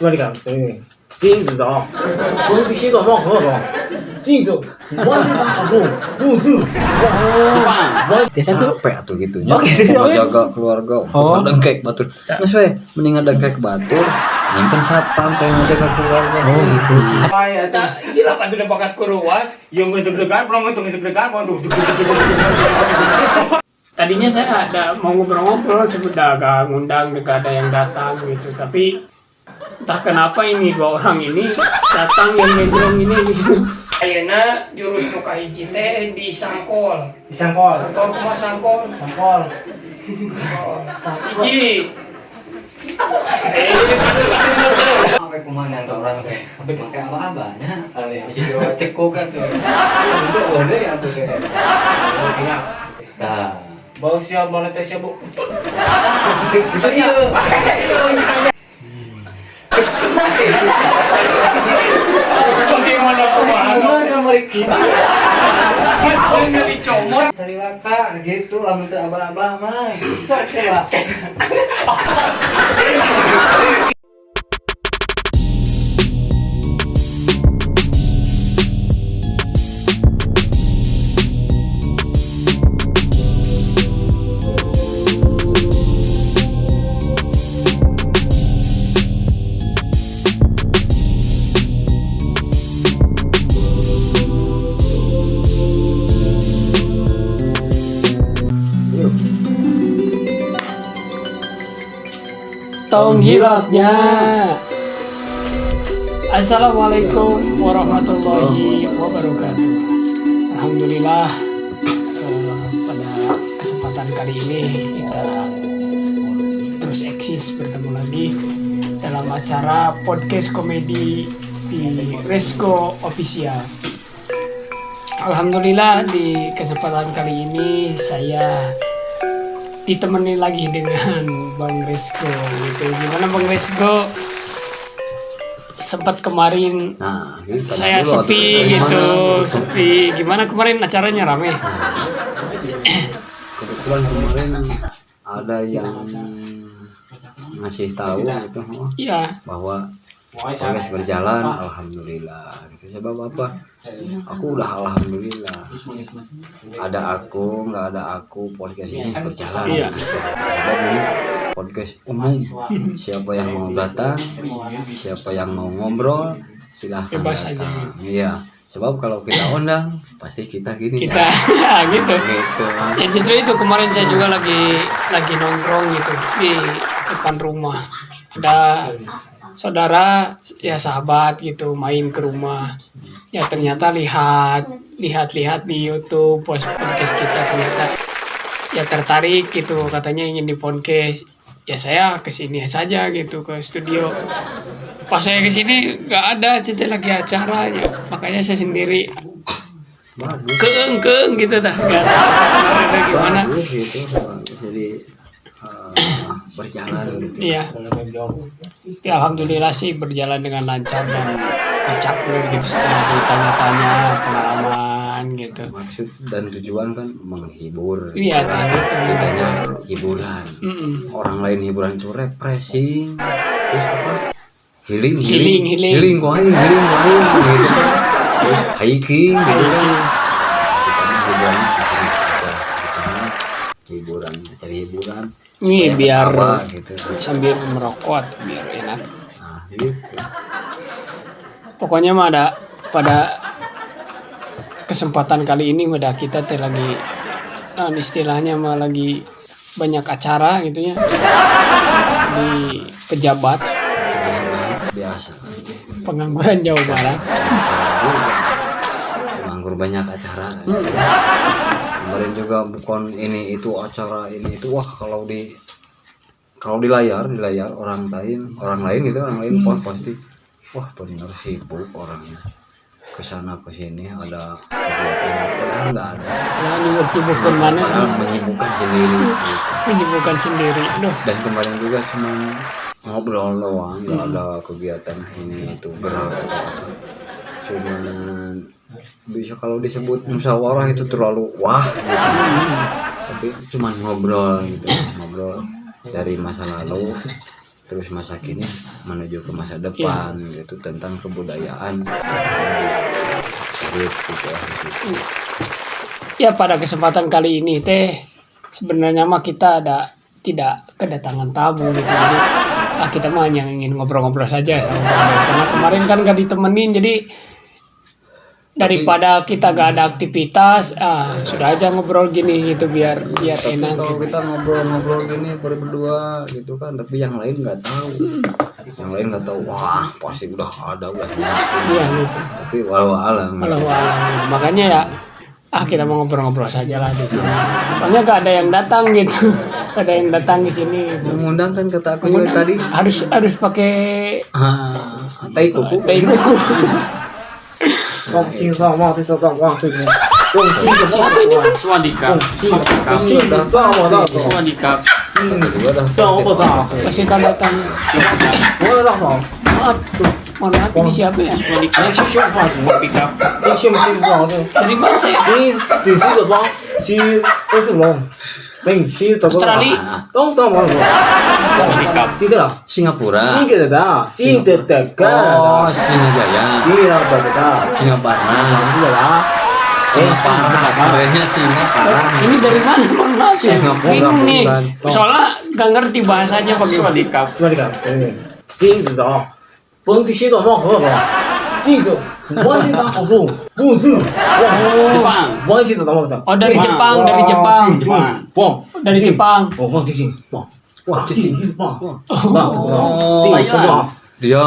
그러니까 싱도 공기 시도 뭐 그거 싱도 Capek atuh gitu nya. Jaga keluarga, ngadengkek batur. Geus we, mending ngadengkek batur, nyimpen satpam kayak ngejaga keluarga. Oh gitu. Gila pak udah bakat kuruas. Yang gue deg-degan, pulang itu deg-degan, pulang tuh. Tadinya saya ada mau ngobrol-ngobrol, cuma udah agak ngundang, gak ada yang datang gitu. Tapi entah kenapa ini dua orang ini datang yang ngedrong ini gitu. Ayeuna jurus nu kahiji teh disangkol. Disangkol. Sangkol kumaha sangkol? Sangkol. Hiji. Sampai kumaha nyanto orang teh. Make apa-abanya. Isi jero cekuk kan tuh. Itu boleh atuh teh. Tah. Bau siap, mau teh siap, Bu. Iya. Bagaimana kumaha? Kumaha mereka? Mas udah dicomot. Cari laka gitu lamun teu aba-aba mah. Coba. Tong hilapnya. Assalamualaikum warahmatullahi wabarakatuh. Alhamdulillah, pada kesempatan kali ini kita terus eksis bertemu lagi dalam acara podcast komedi di Resko Official. Alhamdulillah di kesempatan kali ini saya ditemani lagi dengan Bang Resko gitu. Gimana Bang Resko? Sempat kemarin Nah, gitu. saya Dulu atuh, sepi dari gitu, mana? sepi. Gimana kemarin acaranya rame? Kebetulan kemarin ada yang ngasih tahu gitu, oh, Iya, bahwa podcast berjalan, alhamdulillah. Gitu. Sebab apa? Aku udah alhamdulillah. Ada aku, nggak ada aku, podcast ini berjalan. Iya. Gitu. Sebab ini podcast umum. Siapa yang mau datang, siapa yang mau ngobrol, silahkan Bebas aja. datang. Iya. Sebab kalau kita undang, pasti kita gini. Kita gitu. Gitu. Ya justru itu kemarin saya juga lagi nongkrong gitu di depan rumah. Ada saudara ya sahabat gitu main ke rumah. Ya ternyata lihat lihat di YouTube post podcast kita, ternyata ya tertarik gitu, katanya ingin di podcast. Ya saya kesini saja gitu ke studio. Pas saya kesini nggak ada cerita lagi acara ya. Makanya saya sendiri Bagus. keeng gitu dah, nggak tahu kemarin gimana. Bagus gitu. Bagus. Jadi berjalan gitu. Iya. Ya, alhamdulillah sih berjalan dengan lancar dan kocak gitu setelah ditanya-tanya pengalaman gitu. Maksud dan tujuan kan menghibur. Iya, nah gitu. Kitanya hiburan. Orang lain hiburan tuh refreshing. Terus apa? Healing, Healing, healing. Healing, kok aing, healing, kok aing, gitu kan. Terus hiking gitu kan. Kitanya hiburan aja. Kitanya hiburan, cari hiburan. Ini supaya biar ketawa, gitu. sambil merokok atau biar enak. Nah, gitu. Pokoknya mah ada pada kesempatan kali ini udah kita teh lagi, nah, istilahnya mah lagi banyak acara gitu ya di pejabat Pejabat biasa. pengangguran Jawa Barat. Acara juga. Penganggur banyak acara. Kemarin juga bukan ini itu acara ini itu, wah kalau di layar orang lain gitu, orang lain pasti wah bener sibuk orangnya, kesana kesini ada kegiatan, padahal nggak ada. Ya, nyibuk-nyibukan mana? Padahal menyibukkan sendiri gitu. Menyibukkan sendiri. Duh. Dan kemarin juga cuma ngobrol doang, nggak ada kegiatan ini itu gerak atau apa. Cuman bisa kalau disebut musyawarah itu terlalu wah gitu. Tapi cuman ngobrol gitu, ngobrol dari masa lalu Terus masa kini menuju ke masa depan gitu tentang kebudayaan gitu, gitu ya gitu. Ya, pada kesempatan kali ini teh sebenarnya mah kita ada tidak kedatangan tamu gitu. Jadi kita mah hanya ingin ngobrol-ngobrol saja sama Bang Des. Karena kemarin kan gak ditemenin, jadi daripada kita gak ada aktivitas, sudah aja ngobrol gini gitu biar biar Tapi enak kalau gitu. kita ngobrol-ngobrol gini berdua gitu kan, tapi yang lain nggak tahu, yang lain nggak tahu, wah pasti udah ada, udah nyiapin. Iya gitu. Tapi walau alam. Kalau alam. Makanya ya kita mau ngobrol-ngobrol saja lah di sini. Soalnya gak ada yang datang gitu. Gak ada yang datang di sini gitu. Mengundang kan kata aku juga tadi. Harus harus pakai Tai kuku. Tai kuku. 望清上望这上望这个，望清 Siapa ini kan? Swadika. 清上望到 Swadika. Juga dah. 上我到， Pasti kan datang. 我到好， Maaf tuh. Mohon maaf, ini siapa ya? 你去修发型， Pickup. 你信不信不好这？ Dari mana saya? 你第四个帮，是都是龙，你是怎么？ Australia. 都都冇 Swadika. 是的啦， Singapura. 是的的，是的的个， Oh, Singajaya. 是的的的， Singaparna. 是的啦。 Singa parah. Kerennya singa parah. Ini dari mana? Mohon maaf ya. Singapura, Bingung nih. bukan. Soalnya gak ngerti bahasanya bagaimana. Swadika. 斯瓦迪卡，新的的，本地西多毛喝吧，这个我的大好多，不是， Jepang. 我记得怎么的？ Oh, dari Jepang, dari Jepang. 忘， Dari Jepang. 我忘记忘，忘记忘忘 Oh, 忘， dia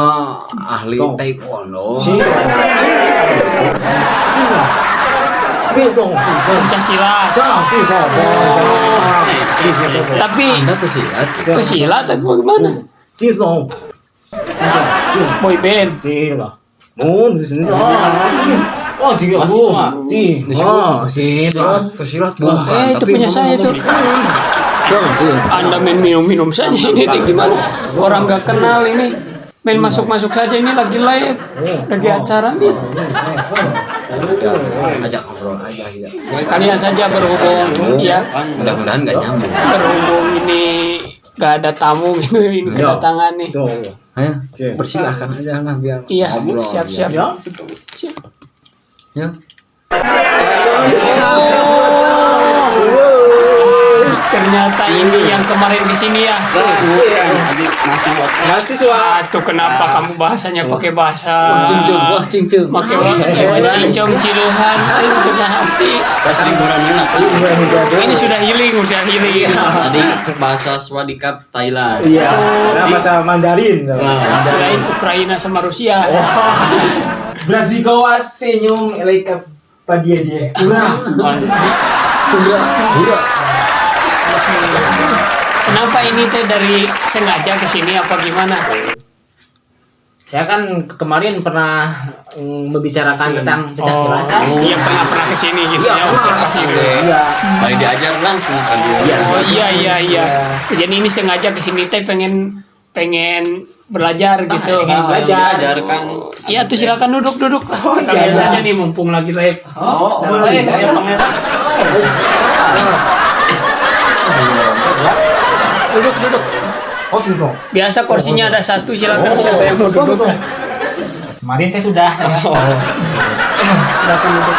ahli taekwondo. 新的，这种， Pencak silat. 这这种， Tapi Anda pesilat. pesilat atau bagaimana? 这种， Boy band. 这个，哦，你是忘记了，这，哦，是的。 Pesilat bukan. Eh, itu tapi punya saya itu. Anda main minum-minum saja ini teh gimana? Orang gak kenal ini. Main masuk-masuk saja, ini lagi live, lagi acara nih. Udah, ajak ngobrol aja ya. Sekalian saja berhubung ya, Mudah-mudahan nggak nyambung. berhubung ini gak ada tamu gitu, ini kedatangan nih. Ayo, persilahkan aja lah biar Iya, ngobrol. siap-siap. Ya. Siap. Ya. Ternyata ini yang kemarin di sini ya. Bukan. Tadi mahasiswa. Mahasiswa. Tuh kenapa kamu bahasanya pakai bahasa Cincung, wah cincung. pakai bahasa cincong ciluhan kena hati. Bahasa liburan enak. Ini sudah healing, udah healing. Tadi bahasa Swadika Thailand. Iya, nah, bahasa Mandarin. Kirain Ukraina sama Rusia. Brazikawa senyum eleka padia dia. Kurang. Kenapa ini teh dari sengaja ke sini apa gimana? Saya kan kemarin pernah membicarakan tentang pencak silat kan. Iya, pernah pernah ke sini gitu Iya, ya, observasi gitu. Iya. Mari diajar langsung kan dia. Oh iya iya iya. Jadi ini sengaja ke sini teh pengen pengen belajar gitu. Pengen belajar. Diajar kan. Iya tuh silakan duduk duduk. Sekalian iya. saja nih mumpung lagi live. Oh, boleh. Duduk duduk. Oh, situ. Biasa kursinya ada satu, silakan siapa yang mau duduk. Kemarin teh sudah. Ya. Silakan duduk.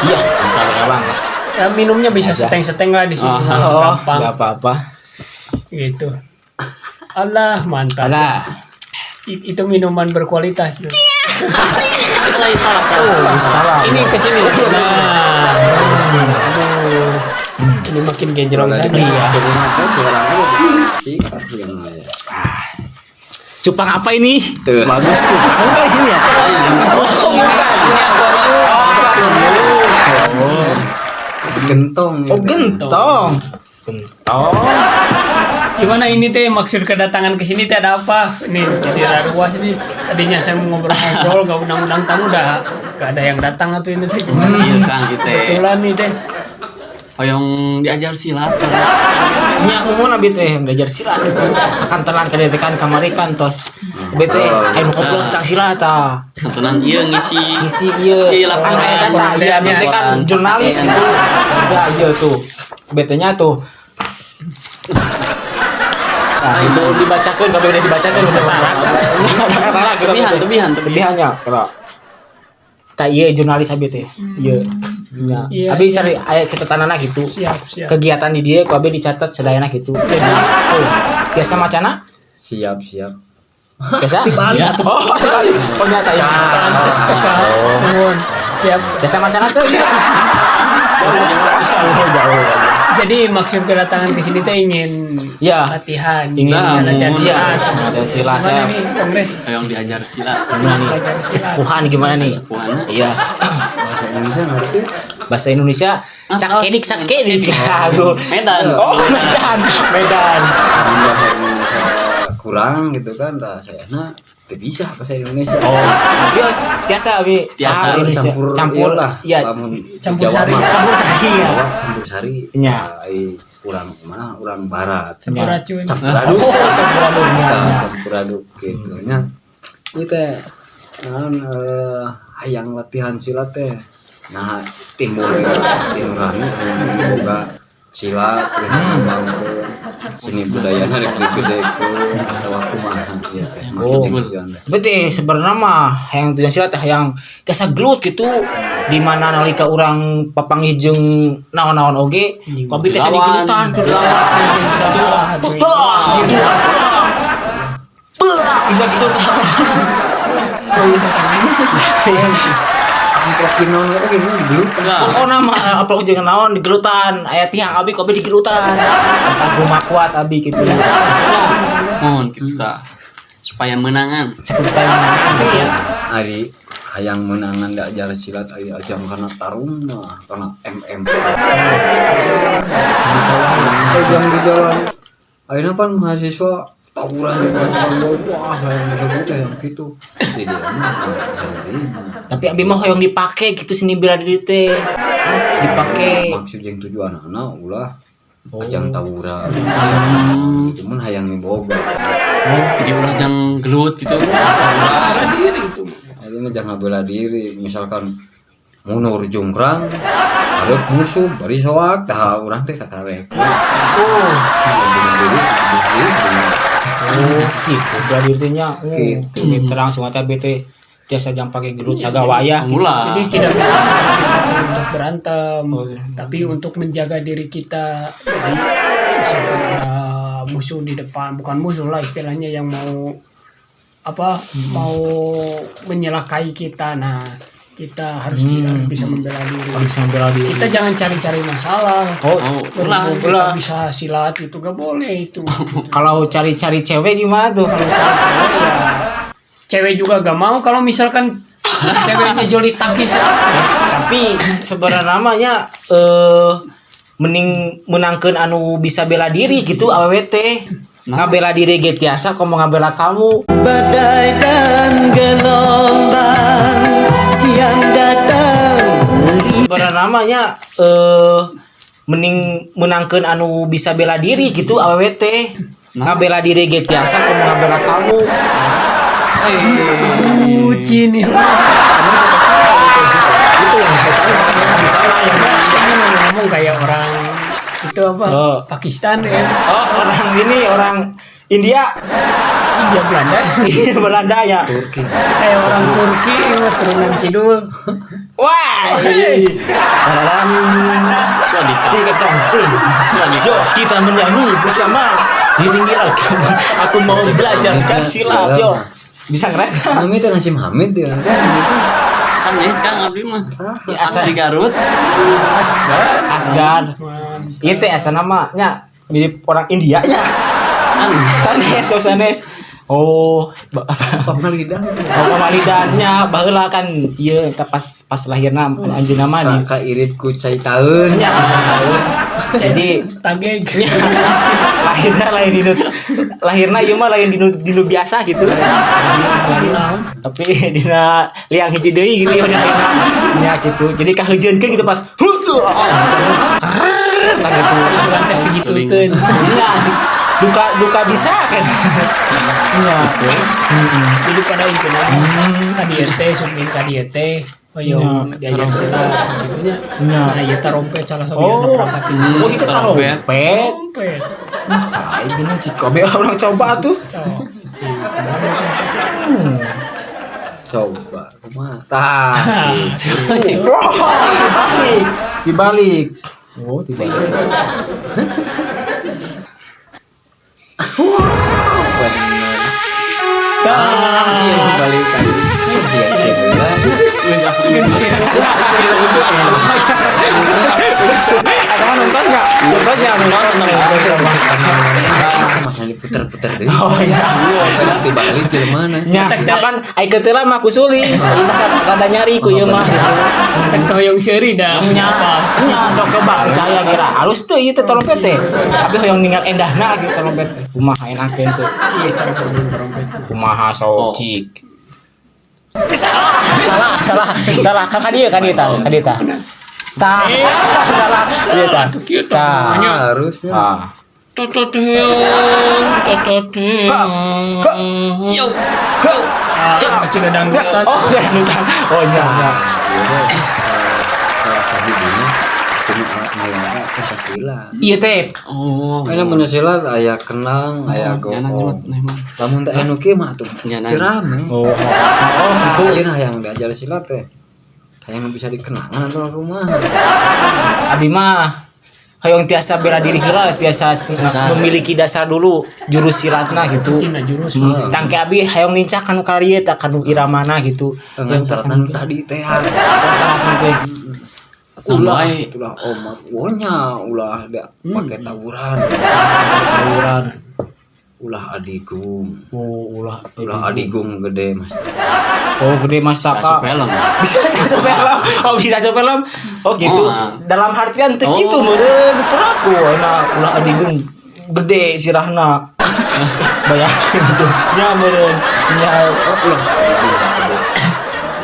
Iya, sekali bang. Ya, minumnya bisa seteng-seteng lah di sini. Oh, Gampang nggak apa-apa. gitu. Allah mantap. Alah. Itu minuman berkualitas. Tuh. Salah, salah, salah. Salah. Ini ke sini. Nah. Aduh. Ini makin genjrong saja. Iya. Ya. Cupang apa ini? Tuh. Bagus cupang kali ini ya. Oh, ini akuarium. Gentong. Oh, gentong. Gentong. Gimana ini teh maksud kedatangan ke sini teh ada apa? Ini jadi ruas ini. Tadinya saya mau ngobrol-ngobrol, gak undang-undang tamu udah gak ada yang datang atau ini teh gimana? Iya Kang gitu. Kebetulan nih teh. Hoyong diajar silat. Nya muhun abi teh belajar silat itu. Sakantenan ka dieu teh kan kamari kan tos. Abi teh aya nu ngobrol tentang silat tah. Kantenan ieu ngisi Ngisi ieu. Iya, Kan laporan. aya data ieu abi teh kan Laporan. jurnalis itu. Udah ieu tuh. BT-nya tuh. Nah, itu dibacakeun kabeh udah dibacakeun setara. Tebihan, tebihan, tebihan. Tebihannya kalau tak iya jurnalis abi teh. Iya. Nya. Iya, Abi iya. sari aya catatanana gitu. Siap, siap. Kegiatan di dia ku abi dicatat sadayana gitu. Oh, biasa macana? Siap, siap. Biasa? Ya. Oh, dibalik. Oh, nyata ya. Pantes teka. Nuhun. Siap. Biasa macana tuh. Iya. Biasa jauh. Jadi maksud kedatangan ke sini teh ingin Ya. latihan, Ingin Nah, latihan mun. silat. Latihan silat, Gimana saya. nih, Kongres? Hayang diajar silat. Gimana nih? Kesepuhan gimana nih? Kesepuhannya. Iya. Bahasa Indonesia ngerti? Bahasa Indonesia sakedik sakedik. Aduh. Medan. Oh, Medan. Medan. Lamun bahasa Indonesia kurang gitu kan, tah saya na teu bisa bahasa Indonesia. Oh, bios biasa abi. Tiasa. Ah, Indonesia. Campur, Campur. lah. Iya. Lamun Campur Jawa sari. mah. Campur sari ya. Jawa campur sari. Iya. Nah, ai urang mah urang barat. Campur Ya. racun. Campur aduk. Oh, campur aduknya. Tah, campur aduk gitu nya. Ieu teh naon hayang latihan silat teh. Nah, timbul tinurani hayang boga silat terus ngembangkeun seni budayana rek digedekeun atawa kumaha ieu teh. Oh. Maksud tujuan teh. Tapi teh sebenarnya mah hayang tujuan silat teh hayang tiasa gelut gitu di mana nalika urang papanggih jeung naon-naon oge ku abi teh digelutan gitu. Wah, gitu tah. Wah, bisa gitu tah. Amplokin naon oge nu digelutan. Nah, Pokokna mah aplok jeung naon digelutan, aya tiang abi ku abi digelutan. Sampai rumah kuat abi gitu. mohon gitu tah. Supaya menangan. Seperti yang Iya. Ari hayang menangan diajar silat ari ajang kana tarung mah kana MM. bisa wae. Ajang di jalan. Ayeuna pan mahasiswa tawuran di mahasiswa wah saya disebut teh yang gitu. Di dia mah sendiri. Tapi abi mah hoyong dipake gitu seni bela diri teh. Dipake. Maksud jeung tujuan anak ulah ajang tawuran. Itu mun hayang miboga. Oh, jadi ulah jang gelut gitu. Bela diri itu. Ayeuna jangan bela diri misalkan mundur jungkrang ada musuh bari soak tah urang teh kakarek. Oh, Bunuh diri, bunuh diri. oh gitu bela diri teh nya. Oh, Gitu. gitu langsung atuh abi teh tiasa jang pake gelut sagawayah gitu. Ulah. Jadi tidak bisa dipakai untuk berantem, Oh, iya. tapi untuk menjaga diri kita. Jadi misalkan ada musuh di depan, bukan musuh lah istilahnya yang mau apa mau menyelakai kita. Nah, kita harus harus bisa membela diri. Harus bisa membela diri. Kita jangan cari-cari masalah. Oh, Oh, ulah. Berhubung kita ulah. bisa silat itu gak boleh itu. Kalau cari-cari cewek gimana tuh? Kalau cari cewek ya cewek juga gak mau kalau misalkan ceweknya joli takis. Tapi sebenarnya namanya mending menangkeun anu bisa bela diri gitu awewe teh. Ngabela diri ge tiasa komo ngabela kamu. Bagaikan gelombang yang datang. Sebenarnya namanya mending menangkeun anu bisa bela diri gitu awewe teh. Ngabela diri ge tiasa komo ngabela kamu. Bucin nih. Itu yang di sana di sana yang Ini ngomong kayak orang itu apa? Oh. Pakistan ya. Oh, orang ini orang India, India Belanda. Iya, Belanda ya. Turki. Kayak orang Turki ya, turunan kidul. Wah. Dalam Swadika. tiga kasih. Swadika. Yuk kita menyanyi bersama. Diringi lagi. Aku mau belajar kan silat yo. Bisa ngerap? Namanya teh Nasim Hamid ya. Sanes Kang abdi mah. Ya, Asli Garut. Asgar. Asgar. Iya teh asa namanya mirip orang India ya. Sanes. Sanes, oh sanes. Oh, Pamalidan. Oh, pamalidannya baheula kan ieu eta pas pas lahirna anjeunna mah di Ka irit ku cai taeun. nya tahun. Jadi Tageg. lahirna lain dinu lahirna ieu mah lain dinu dinu biasa gitu. Tapi dina liang hiji deui gitu ya nya gitu. Jadi kaheujeunkeun gitu pas tah gitu. Sugan teh pigituteun. Bisa sih. Duka duka bisa kan. Iya. Jadi pada intinya ka dieu teh sumping ka dieu teh hoyong diajar silat gitu nya. Nya. Nah, ieu tarompet salah satu Oh. perangkat ini. Oh, itu Trompet. trompet. Trompet. Salah gini cik kobe orang coba tuh. Coba kumaha? Tah. Wah, dibalik. Dibalik. Oh, dibalik. Iya, dibalik tadi. Ada nonton nggak? Nontonnya nonton. Masa diputer-puter deh. Oh iya. Saya dibalik ke mana? Nya, kapan ai keuteulah mah ku suling. Ieu mah kan rada nyari ku ieu mah. Tek hoyong seuri dah. Nya, nya sok coba percaya kira. Halus teu ieu teh trompet teh. Tapi hoyong ningal endahna gitu trompet teh. Kumaha enakeun teh. Iya cara bermain trompet. Kumaha sok cik. Salah, salah, salah, salah. Ka dieu ka dieu tah, ka dieu tah. Tah, salah. Dieu tah. Tah. Harusnya. Ah. Tototeong, tototeong. Yo. Ah, cina dangdutan. Oh, dangdutan. Oh, nya, nya. Salah sahijinya kudu ngayana Pancasila. Ieu teh. Oh. Karena Pancasila aya kenang, aya gong. Lamun teh anu kieu mah atuh. Nyanan. Teu rame. Oh, oh gitu. Ayeuna hayang diajar silat teh. Hayang bisa dikenangan atau kumaha. Abi mah hoyong tiasa bela diri heula, tiasa memiliki dasar dulu jurus silatna gitu. Tina jurus. Tangke abi hoyong nincak kanu karieu tah kanu iramana gitu. Dengan syaratan tadi teh. Syaratna teh. Ulah itulah omat wonya ulah da pakai tawuran. Tawuran. Ulah adigung. Oh, ulah Ulah adigung gede Mas. Oh, gede Mas Asup Taka. film. Bisa asup film. Oh, bisa asup film. Oh, gitu. Oh. Dalam artian teu Oh. kitu meureun peraku na ulah adigung gede sirahna. Bayangkeun itu. Nya meureun nya Ulah adigung gede.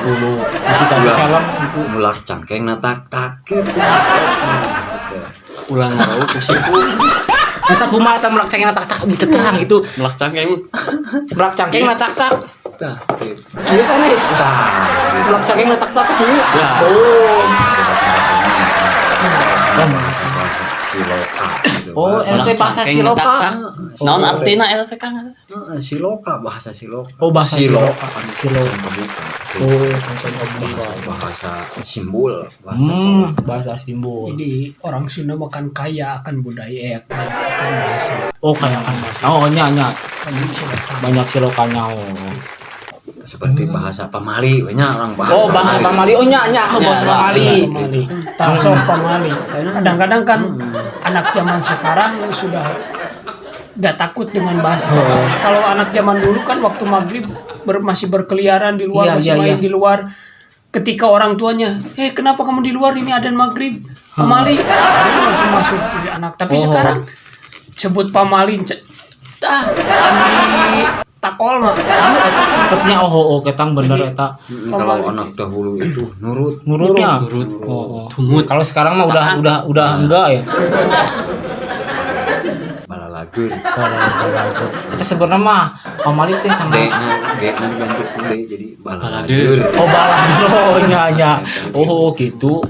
ulu bisa asup film gitu. Mulak cangkeng na tak tak gitu. Ulah ngarau ku siku. Eta kumaha tah melak cangkeng tak tak teu terang gitu. Melak cangkeng. Melak cangkeng na tak tak. Tah gitu. Kieu sanes. Tah. Melak cangkeng na tak tak kieu. Ya. Oh. Siloka gitu. Oh, eta bahasa Siloka. Naon artina eta teh Kang? Heeh, Siloka bahasa Siloka. Oh, bahasa Siloka. Siloka. Siloka. Kebuka. Oh, konsep kebuka. Bahasa simbol, bahasa Bahasa simbol. Jadi orang Sunda makan kaya akan budaya, kaya akan bahasa. Oh, kaya akan bahasa. Oh, nya nya. Banyak siloka. Banyak silokanya. Oh. Seperti bahasa pamali, banyak orang bahasa. Oh, bahasa pamali. Oh, nya nya, oh, bahasa pamali. Pamali. Langsung pamali. Kadang-kadang kan anak zaman sekarang sudah gak takut dengan bahasa. Kalau anak zaman dulu kan waktu maghrib masih berkeliaran di luar, Iya, masih iya, main iya. di luar. Ketika orang tuanya, kenapa kamu di luar, ini adzan maghrib, pamali, lalu langsung masuk ke anak. Tapi sekarang sebut pamali, candi takol mah. Tetepnya oh ketang bener eta. Kalau anak dahulu itu nurut. Nurutnya. Nurut. Oh, oh. Tumut. Kalau sekarang mah udah enggak ya. Balalagur. Itu sebenarnya mah pamali teh sama D-nya G-nya diganti ku D jadi balalagur. Oh, balalagur. Oh, nya nya. Oh, gitu.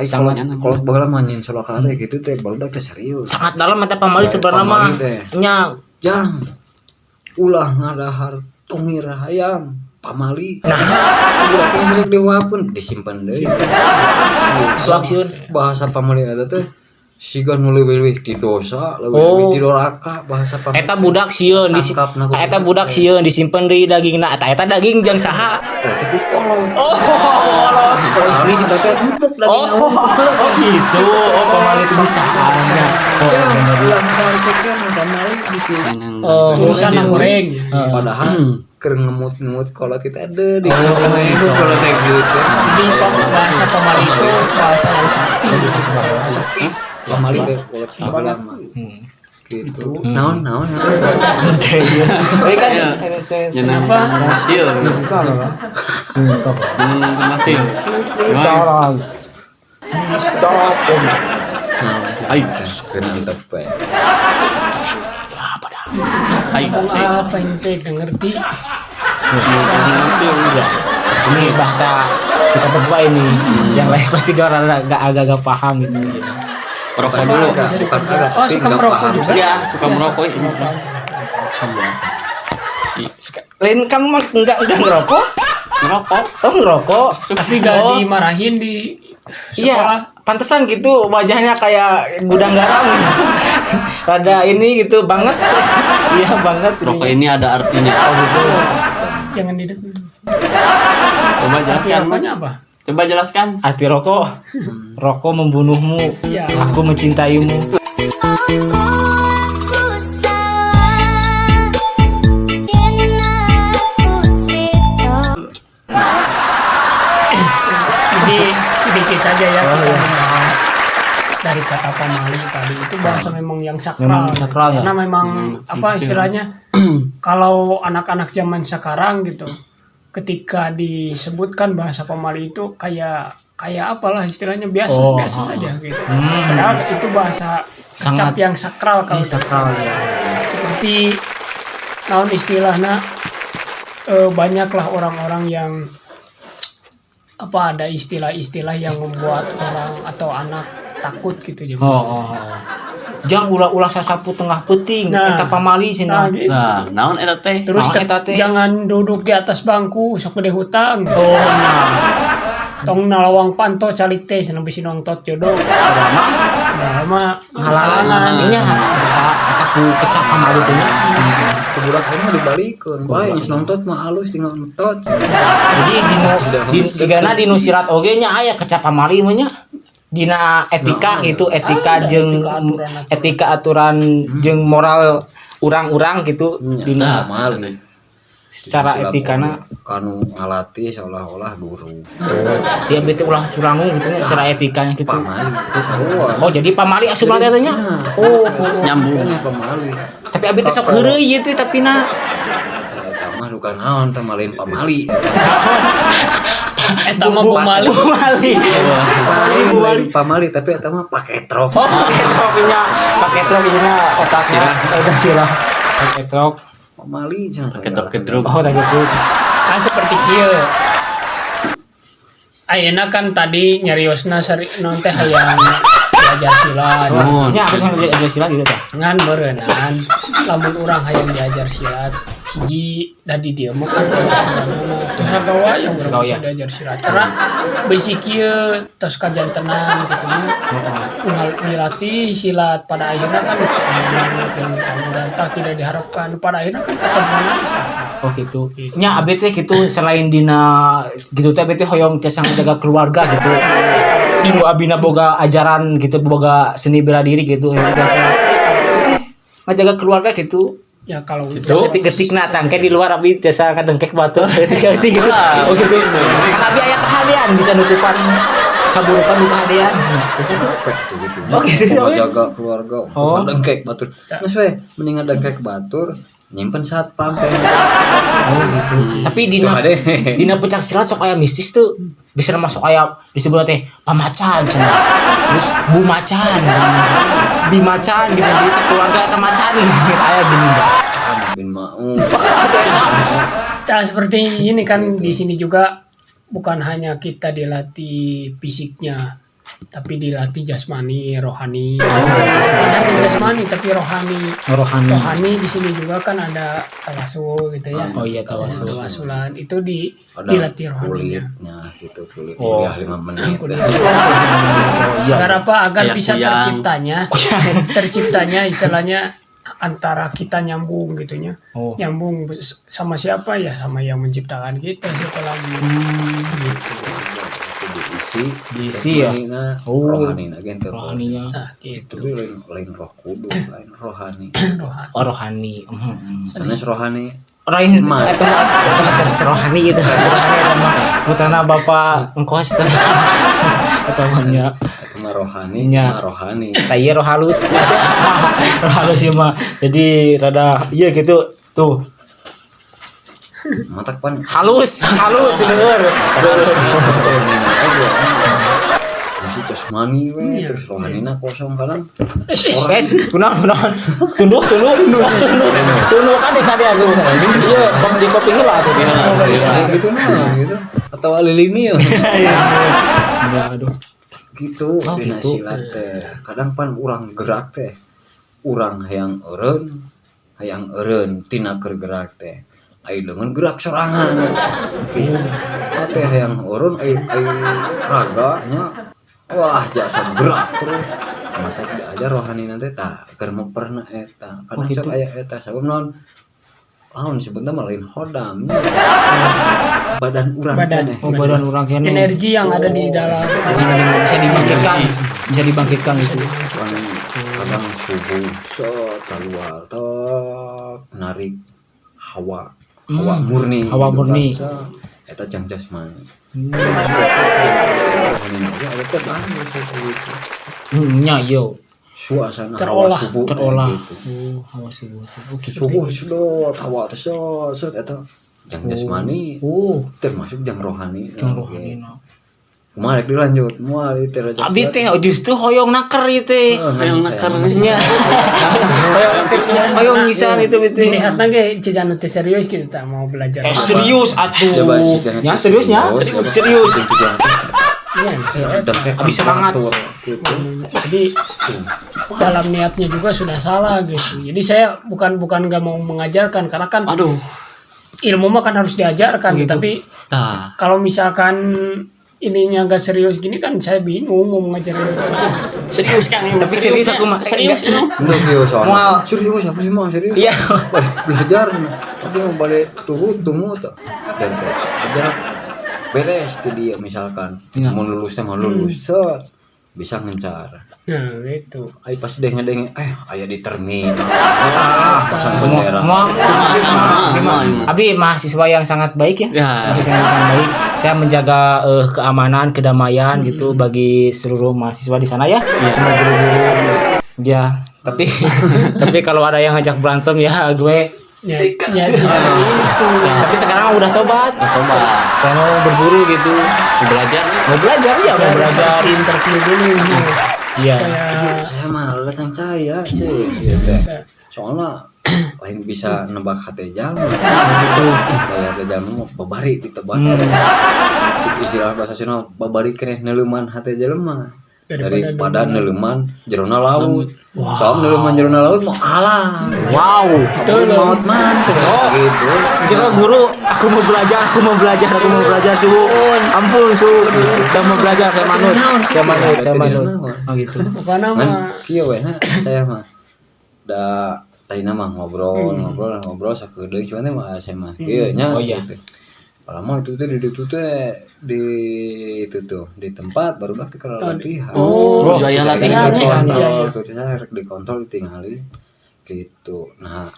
Sama kalau baheula mah nyin Soloka teh gitu teh barudak teh serius. Sangat dalam eta pamali sebenarnya mah. Nya Jang ulah ngadahar tungir hayam pamali. Nah, budaknya sering diwapun disimpan deui. Suak sieun. Bahasa pamali eta teh siga nu leuwih-leuwih ti dosa, leuwih-leuwih ti doraka bahasa pamali. Eta budak sieun eta budak sieun disimpen deui dagingna. Eta eta daging jeung saha? Eta ku kolot. Oh, kolot. Eta teh empuk daging. Oh, gitu. Oh, pamali itu bisa. Oh, bener. Ulah ngadahar ceker pamali bisi. Oh, Tulisan goreng. Padahal keur ngemut-ngemut kolot kita ada di kolot teh gitu. Jadi bahasa pamali itu bahasa yang sakti gitu. Sakti. Pamali teh kolot baheula mah. Gitu. Naon naon. Ini kan Kenapa? Kecil. Kecil. Stop. Ayo. Kena tepe. Ayo. Apa ini teh gak ngerti. Kecil. Ini bahasa kita berdua ini. Yang lain pasti gak agak-agak paham gitu. Rokok dulu. Bisa Bukan dikerja. agak, Oh, tapi suka nggak merokok paham. juga. Iya, suka merokok. Lain kamu mah enggak ngerokok? Ngerokok. Oh, ngerokok. Tapi gak Oh. dimarahin di Iya, sekolah. pantesan gitu wajahnya kayak gudang garam gitu. Rada ini gitu banget. Iya banget. Rokok ini ada artinya. Oh gitu. Jangan di depan. Coba Arti jelaskan. rokoknya apa? Coba jelaskan. Arti rokok. Rokok membunuhmu. Iya. Aku mencintaimu. Aku salah yen aku cerita. Jadi sedikit saja ya Oh, kita iya. membahas dari kata pamali tadi itu bahasa memang yang sakral. Memang sakral ya? Karena memang apa istilahnya kalau anak-anak zaman sekarang gitu ketika disebutkan bahasa pamali itu kayak kayak apalah istilahnya biasa Oh, biasa ah, aja gitu. Padahal itu bahasa kecap Sangat- yang sakral kalau Ini sakral ya. seperti naon istilahnya banyaklah orang-orang yang apa ada istilah-istilah yang membuat orang atau anak takut gitu jadi. Oh, oh, oh. Jang ulah-ulah sasapu tengah peuting Nah. eta pamali Nah, cenah. gitu. Nah, naon eta teh? Terus Naon eta teh? jangan duduk di atas bangku sok gede hutang. Oh, nah. Tong nalawang panto calik teh cenah bisi nongtot jodoh. Padahal mah Nah, mah halangan nya eta eta ku kecap pamali teh nya. Ku budak aing mah dibalikeun. Bae geus nontot mah halus tinggal nontot. Jadi dinu di, sigana dinu sirat oge nya aya kecap pamali mah nya. Dina etika gitu, etika Ada jeung etika aturan-aturan. etika aturan jeung moral urang-urang gitu dina Pamali. secara etikana kanu ngalatih seolah-olah guru. dia bete ulah curangung gitu nya secara etikanya gitu. Pamali. Sarua. Oh, jadi pamali asupna teh nya. Oh, oh. Nyambung. Makanya pamali. Tapi abi teh sok heureuy ieu teh tapi na Eta mah bukan naon teh lain pamali. eta mah pamali. pamali. Lain lain pamali tapi eta mah pakai truk. Oh, pakai truk nya, pakai truk ieu na otakna eta sirah. Pakai truk. Pamali cenah. Ketrok-ketruk. Oh, tak gitu. Nah, seperti kieu. Ayeuna kan tadi nyariosna sari non teh hayang diajar silat. Nuhun. Nya aku kan aja silat gitu teh. Ngan berenang lamun urang hayang diajar silat hiji da di dieu mah kan teu sagawayah urang bisa Sagawayah. diajar silat karena bisi kieu tos kajantenan gitu nya Unggal dilatih silat pada akhirnya kan dan tidak diharapkan pada akhirnya kan ketemuan bisa. Oh gitu. Nya abi teh gitu selain dina gitu teh abi teh hoyong tiasa ngajaga keluarga gitu. Dinu abina boga ajaran gitu, boga seni bela diri gitu hoyong tiasa ngajaga keluarga gitu. Ya kalau Gitu. Detik-detikna tangke di luar abi tiasa kadengkek batur detik gitu. Oh gitu. Kan abi aya kehadean bisa nutupan kaburukan nu kahadean. Biasa tuh. Capek tuh gitu. Oh, gitu. Mau jaga keluarga, Oh. oh. dengkek batur. Geus we, mending dengkek batur, nyimpen satpam teh. Oh gitu. Tapi dina Tuh, ade. dina pencak silat sok aya mistis tuh. Bisa masuk aya disebut teh pamacan cenah. Terus bu macan. Bimacan gitu jadi sakeluarga eta macan aya gini enggak. Bin mau. Nah, seperti ini kan di sini juga bukan hanya kita dilatih fisiknya, tapi dilatih jasmani, rohani. Bukan hanya jasmani tapi rohani. Rohani. Rohani di sini juga kan ada tawasul gitu ya. Oh iya tawasul. Tawasulan itu di Ada dilatih rohaninya. kulitnya gitu, kulit Oh. kuliah 5 menit. Kuliah. Oh iya. Agar apa? Agar Kayak bisa kuyang. terciptanya, terciptanya istilahnya antara kita nyambung gitunya. Oh. Nyambung sama siapa ya? Sama yang menciptakan kita siapa lagi. Gitu. Itu diisi, Diisi ya? jasmanina, Oh. Rohanina ge teu. Rohaninya. Nah, gitu. Tapi lain lain roh kudus, lain rohani. Rohani. Oh rohani. Hmm. Sanes rohani Rohani Mah. eta mah eta mah rohani gitu. Rohani eta mah putrana bapak engkos eta. Eta mah nya. eta mah rohani, Nya. mah rohani. Tah ieu roh halus. Roh halus ieu mah. Jadi rada iya gitu tuh Matak pan halus halus bener. Masih jasmani we, Iya. terus rohanina kosong kadang. Guys, kunaon kunaon. Tunduh tunduh tunduh tunduh. Tunduh kan di kadian tuh. Iya, kom di kopi heula tuh. Ya, gitu nah gitu. Atau alilinil. Iya, aduh. Gitu Oh, dina gitu. Silat teh. Kadang pan urang gerak teh. Urang hayang eureun tina keur gerak teh. Ai leungeun gerak sorangan. Gitu. Teh hayang eureun ai ai raga nya. Wah, jasa gerak terus. Mata diajar rohani nanti tah keur meperna eta. Kadang Oh, gitu. sok aya eta sabab naon? Lamun disebutna mah lain khodam nya. Badan urang Badan. keneh. Oh, badan urang keneh. Energi yang ada di dalam. Bisa dibangkitkan, bisa dibangkitkan gitu. Kan kadang subuh set keluar tok narik hawa hawa murni Hawa gitu murni. kan. Set, eta jang jasmani. Rohani oge ada teh bagus gitu. Nya yo. Suasana hawa Terolah. subuh teh Terolah. gitu. Oh, hawa subuh teh. Oh, gitu. Subuh sedot hawa teh set set eta jang jasmani Oh, termasuk jang rohani. jang rohani. Kumaha rek dilanjut moal ieu teh rajak. Abi teh justru hoyong naker ieu teh. Hoyong naker. Nya. Hoyong teh hoyong pisan itu teh. Dilihatna ge jiga nu teu serius gitu tah mau belajar. Eh serius atuh. Coba sih, jangan Ya seriusnya? serius. Serius. Iya, saya- Abi semangat. Gitu. Jadi dalam niatnya juga sudah salah gitu. Jadi saya bukan bukan nggak mau mengajarkan karena kan Aduh. ilmu mah kan harus diajarkan, Gitu. tapi Tah. kalau misalkan ininya nggak serius gini kan saya bingung mau mengajarin. Serius Kang. Tapi serius aku mah. Serius ini. Enggak kieu soalnya. Moal. Serius apa sih mah serius? Iya. Balik belajar. Tapi mau balik turut tunggu tuh. Dan teh aja beres tuh dia misalkan. Iya. Mau lulus teh mau lulus. Set. Bisa ngencar. Nah, gitu. Ai pas denge-denge aya di terminal. Ah, pasang bendera. Moal. Moal. Abi mahasiswa yang sangat baik ya. Ya. Mahasiswa yang sangat baik. Saya menjaga keamanan, kedamaian gitu bagi seluruh mahasiswa di sana ya. Semua guru-guru. Ya, tapi tapi kalau ada yang ngajak berantem ya gue Ya, ya justru itu. Tapi sekarang udah tobat. Tobat. Saya mau berguru gitu. Mau belajar. Mau belajar ya, mau belajar. Harus interview dulu ini. Iya. Kayak Saya mah lecang caya sih gitu. Soalnya lain bisa nebak hati jalma. Gitu. Daya hati jalma mah babari ditebak. Cik istilah bahasa Sunda babari keneh neuleuman hati jelema. Daripada neuleuman jerona laut. Soalnya neuleuman jerona laut mau kalah. Wow. Kabur maut mantep gitu. Jero guru, aku mau belajar, aku mau belajar, aku mau belajar suhu. Ampun suhu. Saya mau belajar, saya manut. Saya manut, saya manut. Oh gitu. bukan Ngan nama kieu we na saya mah. Da tadina mah ngobrol, ngobrol, ngobrol sakedeung cuman teh mah saya mah kieu nya Oh, iya. gitu. Lama itu teh di ditu teh di itu tuh di tempat baru teh keur latihan. Oh, jaya latihan ya. Dikontrol, tuh saya rek dikontrol ditinggali gitu. Nah,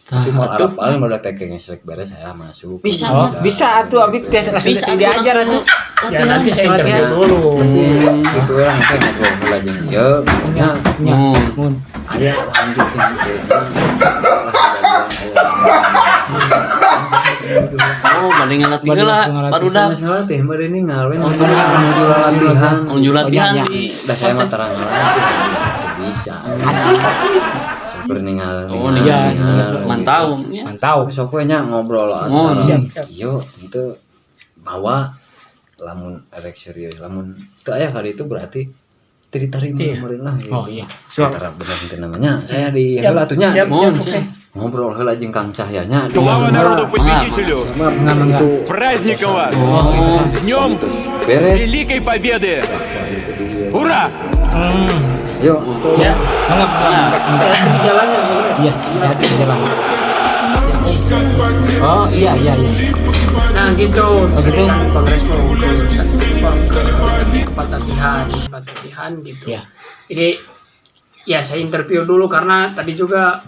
tapi mau atuh. arah paling udah teh rek beres saya masuk. Bisa, Oh, bisa atuh abi teh langsung Bisa diajar atuh. ya nanti saya interview dulu. Itu we lah teh ngobrol heula jeung ieu gitu nya. Nya. Mun. Mun. Aya lanjut yang ke Oh, mending ngelatih Bade heula langsung ngelatih. barudak. Ngelatih bade ninggal we nuju latihan. Nuju latihan Oh, iya, di Dah saya mah terang ngelatih bisa. Asik, asik. Super ninggal. Oh, Iya, ninggal. mantau ya. Mantap. Sok we nya ngobrol Oh, antara siap, siap. Yo, itu bawa lamun erek serius lamun teu aya kali itu berarti teu diterima Iya. kemarin lah gitu. Oh iya. Antara bener teu namanya saya di Siap, heula atuh nya. siap, Mun, siap, oke. siap. Ngobrol heula jeung Kang Cahyanya di Слава heula. народу победителю! Itu С праздником вас! С Днем beres. Великой Победы! Ура! Yuk. Ya, Enggak, enggak, enggak. di jalannya sebenarnya. Iya, hati di jalan. Oh, iya, iya, iya. Nah gitu. Oh, gitu. Kongres mau ke tempat latihan, tempat latihan gitu. Iya. Jadi ya saya interview dulu karena tadi juga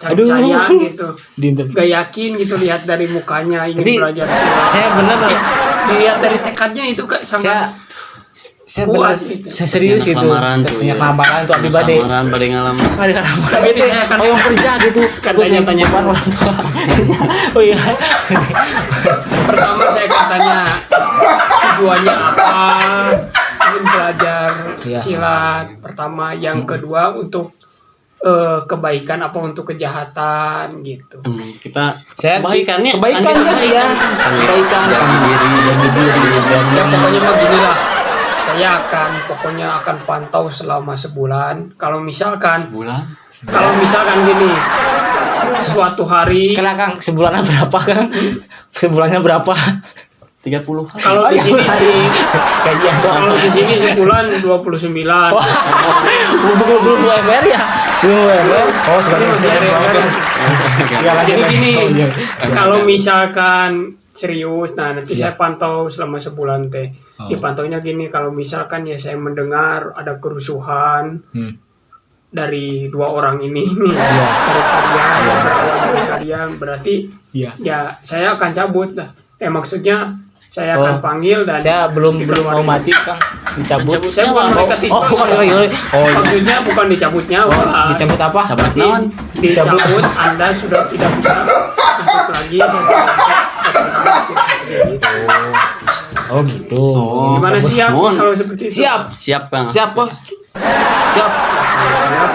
Aduh. cari gitu. Di interview. Gak yakin gitu lihat dari mukanya ingin Tapi belajar silat. saya bener Dilihat dari tekadnya itu kak saya sangat saya benar Puas gitu. saya serius Terus itu lamaran tuh, terus ya. lamaran tuh abi bade Lamaran bade ngalamar. ada lamaran tapi Tapi saya akan- oh yang kerja gitu Kan Gua tanya-tanya. bukan orang tua oh iya pertama saya akan tanya tujuannya apa ingin belajar Iya. silat pertama yang kedua untuk kebaikan apa untuk kejahatan gitu. Kita Saya kebaikannya kebaikan kan kan, kita ya. kan. Kebaikan jati diri jati diri dan Ya pokoknya mah gini lah. Saya akan pokoknya akan pantau selama sebulan. Kalau misalkan Bulan. kalau misalkan gini, suatu hari Kena Kang, sebulannya berapa Kang? Sebulannya berapa? 30 hari. Kalau di sini sih Gajian tuh. kalau di sini sebulan 29. Wah, belum belum UMR ya? Belum UMR. Oh, sebenarnya Ini masih ada yang UMR. Ya, lanjut, Jadi lanjut. gini, Oh, iya. kalau misalkan serius, nah nanti saya pantau selama sebulan teh. Oh. Dipantaunya gini, kalau misalkan ya saya mendengar ada kerusuhan dari dua orang ini nih, Iya. dari kalian, berawal dari kalian, berarti Iya. ya saya akan cabut lah. Maksudnya saya akan Oh. panggil dan Saya belum belum mau dikeluarin. mati Kang, dicabut. Saya bukan malaikat Oh, itu. bukan lagi. Oh, iya. Maksudnya bukan dicabut nyawa. Oh, dicabut apa? Cabut Tapi naon? dicabut Anda sudah tidak bisa untuk lagi dan tidak bisa gitu. Oh, gitu. Oh. Gimana siap Mohon. kalau seperti itu? Siap. Siap, Kang. Siap, Bos. Siap. Siap.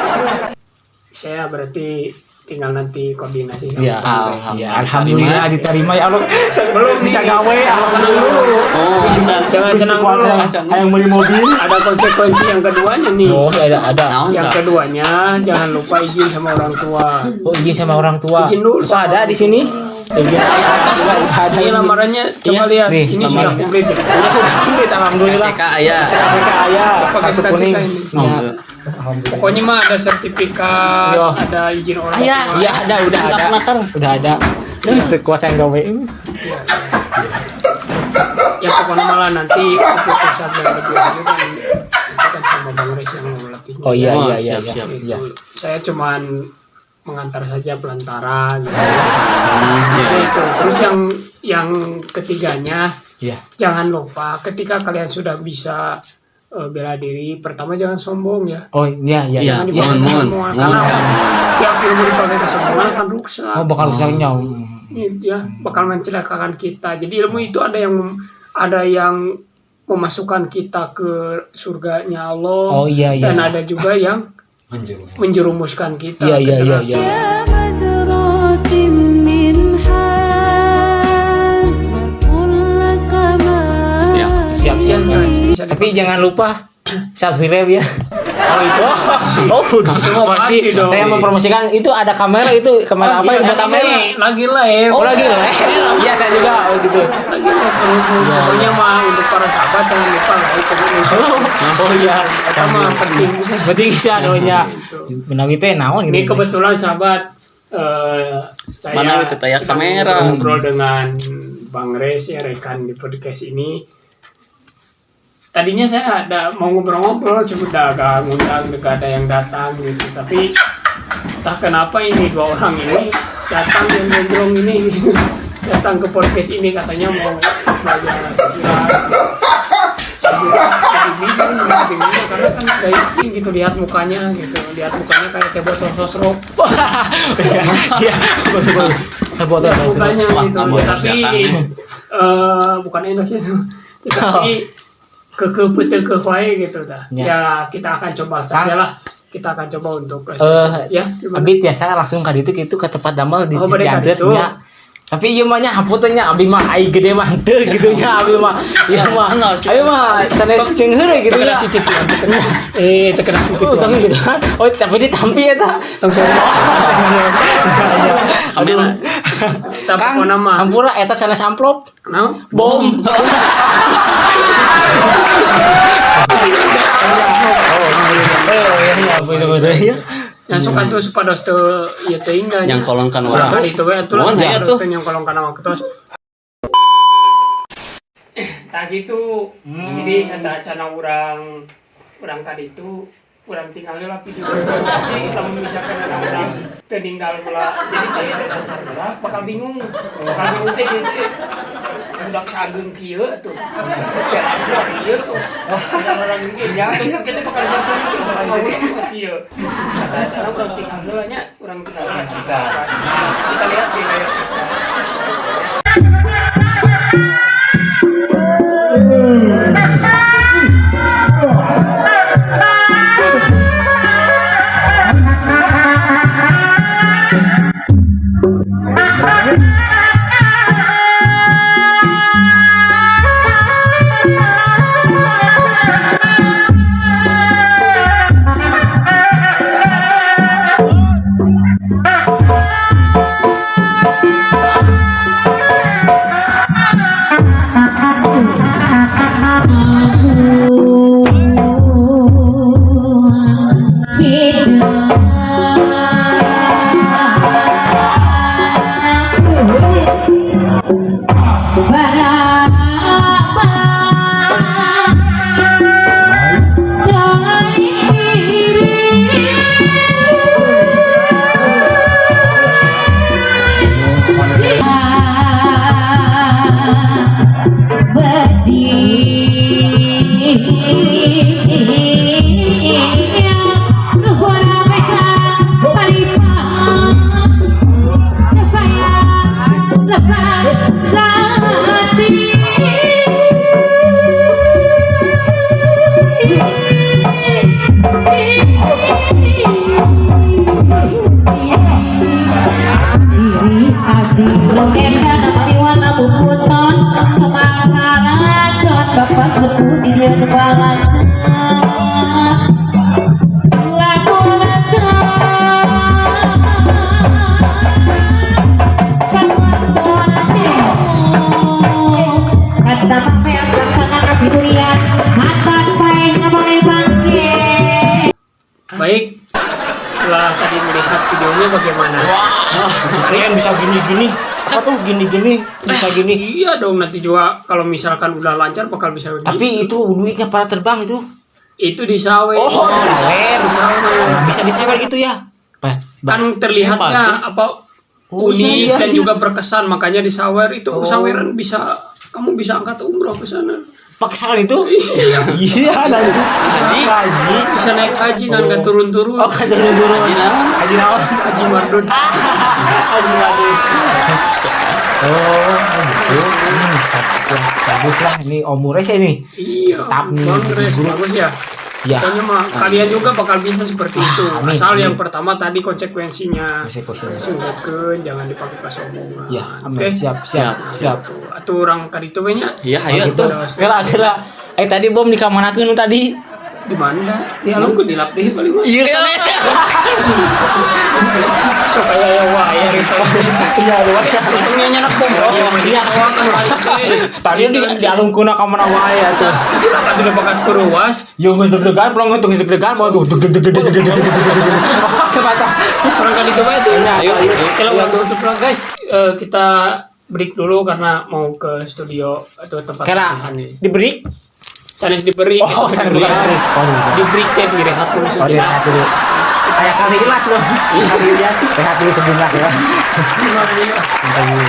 Saya berarti tinggal nanti koordinasi sama Iya. Bang Rey. Ya, alhamdulillah diterima ya Allah. Saya Belum bisa nih. gawe, Jangan senang alhamdulillah. dulu. Oh, acan. Jangan senang dulu. Yang beli mobil. Ada konsekuensi yang keduanya nih. Oh, ada ada. Naon Yang tah? keduanya jangan lupa izin sama orang tua. Oh, izin sama orang tua. Izin dulu Masa sama ada orang di sini? Izin saya ada. Ini lamarannya coba Iya, lihat. nih, Ini sudah lamaran. komplit ya. Udah komplit alhamdulillah. SKCK aya. SKCK aya, Pakai kartu SKCK kuning. ini. Oh, Ya. Pokoknya mah ada sertifikat, Iya. ada izin orang Iya, tua. iya ada, udah ada. Nakar. Udah ada. Terus kuat yang gawe. Ya pokoknya malah nanti keputusan yang lebih lanjut kan itu kan sama Bang Res yang melatihnya. Oh iya Oh, iya iya. siap, iya. siap. Itu. Iya. Saya cuman mengantar saja pelantara gitu. Iya, Seperti iya. itu. Terus yang ketiganya Iya. jangan lupa ketika kalian sudah bisa bela diri, pertama jangan sombong ya. Oh iya iya. Iya. Jangan dipakai Mohon, mohon. kesombongan. Mohon, Karena Kang. setiap ilmu dipakai kesombongan akan rusak. Oh bakal rusaknya. Ini ya bakal mencelakakan kita. Jadi ilmu itu ada yang memasukkan kita ke surganya Allah. Oh, iya, iya. Dan ada juga yang menjerumuskan kita. Iya ke iya iya neraka. iya. يا بدرات من حاز قل لك ما Ya. Siap Iya, siap. jangan bisa Tapi jangan lupa subscribe ya. Oh itu. Oh, udah Itu mah pasti. pasti dong. Saya mempromosikan itu ada kamera itu kamera Oh, apa iya, itu kamera. ini lagi live. Oh lagi lah. Iya saya juga oh gitu. Lagi live. Pokoknya mah untuk para sahabat jangan lupa like, comment, share. Oh iya. Sama penting. Penting sih anunya. Menawi teh naon Ini gitu. kebetulan sahabat saya Mana itu tayang sedang kamera. ngobrol dengan Bang Res ya rekan di podcast ini. Tadinya saya ada mau ngobrol-ngobrol, cuma udah agak ngundang, gak ada yang datang gitu. Tapi entah kenapa ini dua orang ini datang yang gondrong ini datang ke podcast ini katanya mau belajar silat. Saya juga jadi bingung, bingungnya karena kan gak yakin gitu lihat mukanya gitu, lihat mukanya kayak teh botol sosro. Iya. Iya. Betul betul. Foto Lihat mukanya Wah, gitu. kamu Tapi biasa. bukan endorse itu. Tapi ke ke wae gitu dah. Ya. Ya kita akan coba saja lah. Kita akan coba untuk ya gimana? Abi tiasa langsung ka ditu kitu ke tempat damel di Oh, bade ka dianteur ditu. nya. Tapi ieu mah nya hapunten nya abi mah ai gede mah henteu gitu nya abi mah. Ieu mah. Abi mah sanes ceungheureuy gitu Terkena nya. cicit ya, terkena Oh, gitu. tong gitu kan. Oh, tapi ditampi eta. Tong saya Kamera. Tapi Kang, pokoknya mah. hampura eta sanes amplop. Naon? Bom. Oh, iya iya betul betul. Iya. Yang suka tuh supados teu ieu teuing da nya. Yang kolongkan Urang waktu. kali itu we atuh lah. Mohon, aya tuh. Teu yang kolong kana waktu. Tah gitu. Jadi sateuacanna urang urang tadi itu urang tinggal lah video tapi lamun misalkan ada urang teu ninggal heula jadi teh dasar heula bakal bingung teh gitu eh budak sageung kieu atuh terus jalan keluar ieu so orang kieu ya tuh kita bakal sensasi bakal ngomong kieu sateuacanna urang tinggal heula nya urang tinggal heula kita lihat di layar kaca. Baik, setelah tadi melihat videonya bagaimana? Wah, kalian bisa gini-gini. Apa tuh gini-gini, bisa gini. Iya dong, nanti juga kalau misalkan udah lancar bakal bisa begitu. Tapi itu duitnya para terbang itu. Itu disawer. Oh, disawer. Disawer. Nah, bisa disawer gitu ya. Pas, Kan terlihatnya apa Oh, unik iya, iya, dan iya. juga berkesan, makanya disawer itu. Oh. Saweran bisa, kamu bisa angkat umroh ke sana. Paksaan itu? Iya, nanti haji. Haji. Bisa naik haji dan nggak turun-turun. Oh, kan turun-turun. Haji naon? Haji naon? Haji Mardun. Haji Mardun. Oh, gitu. Bagus lah ini Om Ures ini. Iya. Tetap nih. Bang Res, bagus ya. Ya. Pokoknya mah kalian juga bakal bisa seperti itu. Amin, Asal amin. yang pertama tadi konsekuensinya. Konsekuensinya. Sungguhkeun, jangan dipakai kasombongan. Ya, amin. Oke. Siap, siap, siap. Tuh, atuh urang kaditu we nya. Iya, ayo Gitu. tuh. Kira kira. Tadi bom dikamanakeun nu tadi? Di mana? Di alung ke dilap deh paling mah. Iya, sanes. Sok aya ya wae gitu. Iya, luar. Untungnya nyenak bom. Oh, iya. Kan balik teh. Tadi di alung kuna ka mana wae atuh. Dilap atuh udah bakat kuruas. Yo geus deg-degan, plong geus deg-degan mau tuh deg deg deg deg deg deg deg deg deg deg. Coba tah. Orang kali coba itu. Ayo, ayo. Kalau waktu tutup lah guys, kita break dulu karena mau ke studio atau tempat Kira latihan nih. diberi? Sanes diberi, Oh, sanes bukan diberi. Oh, Di break teh direhat dulu Oh, sejenak. direhat dulu. Kayak kali jelas loh. Kali ya, rehat dulu sejenak ya. Bentar dulu.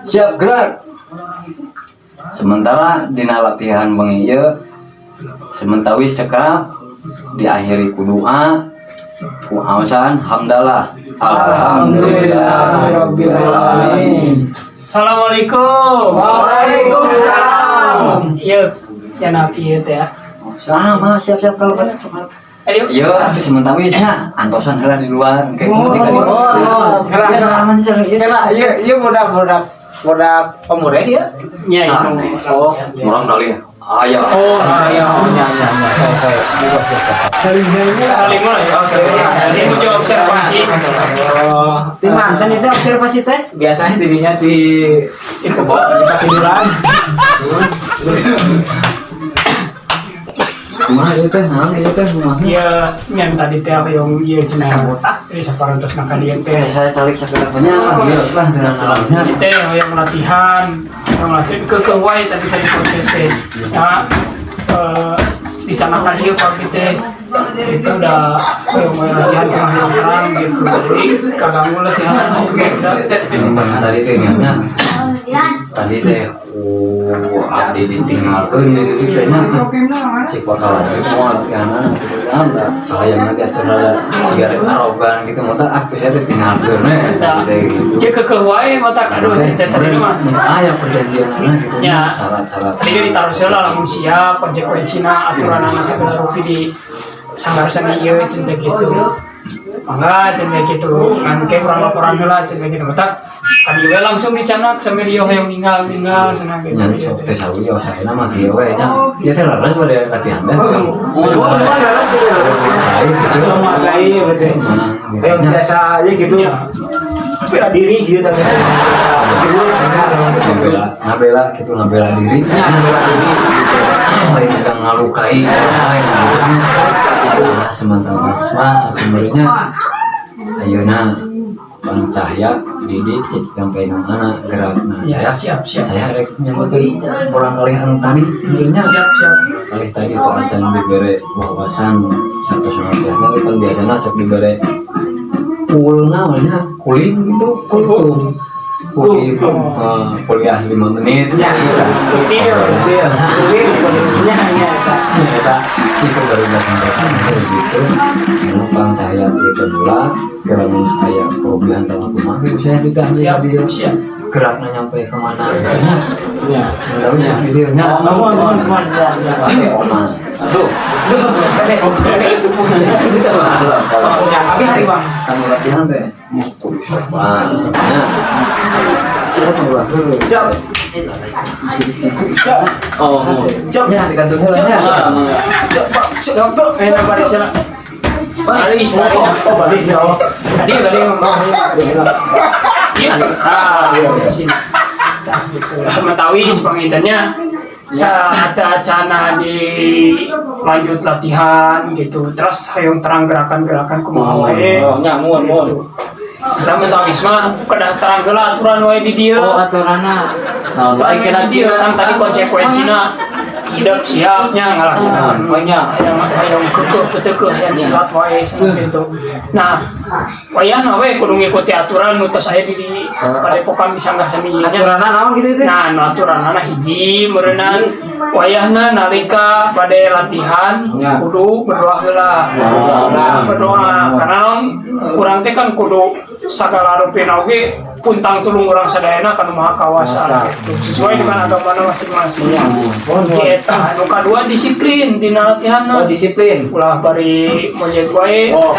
Siap gerak. Sementara dina latihan bengi ieu sementawis cekap diakhiri ku doa ku aosan hamdalah. Alhamdulillah rabbil alamin. Assalamualaikum. Waalaikumsalam. Iya, jangan api ieu teh ya. Sama siap-siap kalau banyak sok. Ayo. Iya, atuh sementawis nya antosan heula di luar kayak Oh, di kali. Kela, Iya, salaman sih ieu. Kela, iya, iya budak budak budak pemures ya. Nya itu. Oh, Murang kali ya. Aya. oh, iya, oh, iya, iya, iya, saya, siap, siap, siap. Saling lah ya. Saling. Ini juga observasi. Oh, Di mantan itu observasi teh. biasanya dirinya di kebun, di tiduran. Kumaha ieu teh? Naon ieu teh kumaha? Iya, yang tadi teh yang ieu cenah. Jadi saparantos na kalian teh. Eh, saya calik sakeulah nya lah, ieu lah dengan naonnya. Tadi teh yang latihan, yang latihan ke wae tadi tadi podcast teh. Ya, dicanakan ieu pagi teh. Itu udah yang mau latihan cenah yang terang gitu. Jadi kaganggu latihan. Udah. Tadi teh niatnya tadi teh ku abdi ditinggalkeun gitu teh nya. Cik bakal lagi mau latihan gitu kan da hayang lagi atuh rada siga arogan gitu mah tah ah saya teh tinggalkeun we tadi teh gitu. Ya ke wae mata aduh cita tadi mah. Mesti aya perjanjianana gitu Ya. syarat-syarat. Tadi kan ditaruh heula lamun siap konsekuensina aturanana segala rupi di sanggar seni ieu cinta gitu. Mangga cenah kitu, ngan ke urang laporan heula cenah kitu, matak kan juga langsung dicandak sambil ieu hayang ninggal-ninggal cenah gitu. Nya sok teh sawi saya mah kieu we nya. Ieu teh leres pada latihan teh. Oh, leres, leres. Saya gitu. Saya betul. Yang biasa aja gitu. Bela diri gitu tapi biasa. Ngabela, ngabela gitu, ngabela diri. Bela diri gitu. Lain yang ngalukai orang lain gitu. Nah, sementara mah sebenarnya ayeuna Bang Cahya Didik cik sampai mana gerak, nah Ya, saya siap, siap. Saya rek nyebutkeun kurang kali anu tadi sebenarnya Siap, siap. Kali tadi itu acan dibere wawasan satu latihanna kan biasanya sok dibere kul naonnya, kuling gitu, kultum kuliah, kuliah 5 menit. Ya, Kutil. iya, kulit, kulitnya nya. Eta itu baru datang datang gitu. Memang Bang Cahya itu pula kalau saya kelebihan sama kumaha gitu saya ditanya Siap, dia siap. Geraknya nyampe kemana gitu nya. Ya. Sementara sih videonya. Mohon, mohon, mohon, ya, ya. Pakai oman, aduh. Ya, tapi hari bang. Kamu latihan teh kudu sopan nya, siapa mau dulu. Siap. Siap. Oh, Siap. Nya di kantor heula nya. Siap, Pak. Siap. Eh, balik sana. Balik, balik. Oh, balik ya. Oh. Tadi tadi ngomong. Iya. Ah, sini. Nah, gitu. Sementawis pangintennya saat acana di lanjut latihan gitu, terus hayang terang gerakan-gerakan kumaha wae. Oh, nya, mohon, mohon. Samentawis mah kedah terang heula aturan wae di dieu. Oh, aturanna. Naon wae Aturan wae di dieu kira-kira. Kan tadi konsekuensina hidup siapnya ngalaksanakan Banyak. Hayang hayang kekeh ketekeh hayang silat wae gitu. Nah, wayahna we kudu ngikuti aturan nu tos aya di padepokan bisa nggak sami ieu nya. Aturanna naon gitu itu? Nah, nu aturanana hiji meureunna wayahna nalika bade latihan Ya. kudu berdoa heula. Berdoa karena naon, urang teh kan kudu sagala rupina oge puntang tulung urang sadayana ka Nu Maha Kawasa gitu. Sesuai dengan agamana masing-masing. Mohon, Hiji mohon. eta, anu kadua disiplin dina latihanna. Oh, disiplin. Ulah bari monyet wae. Oh.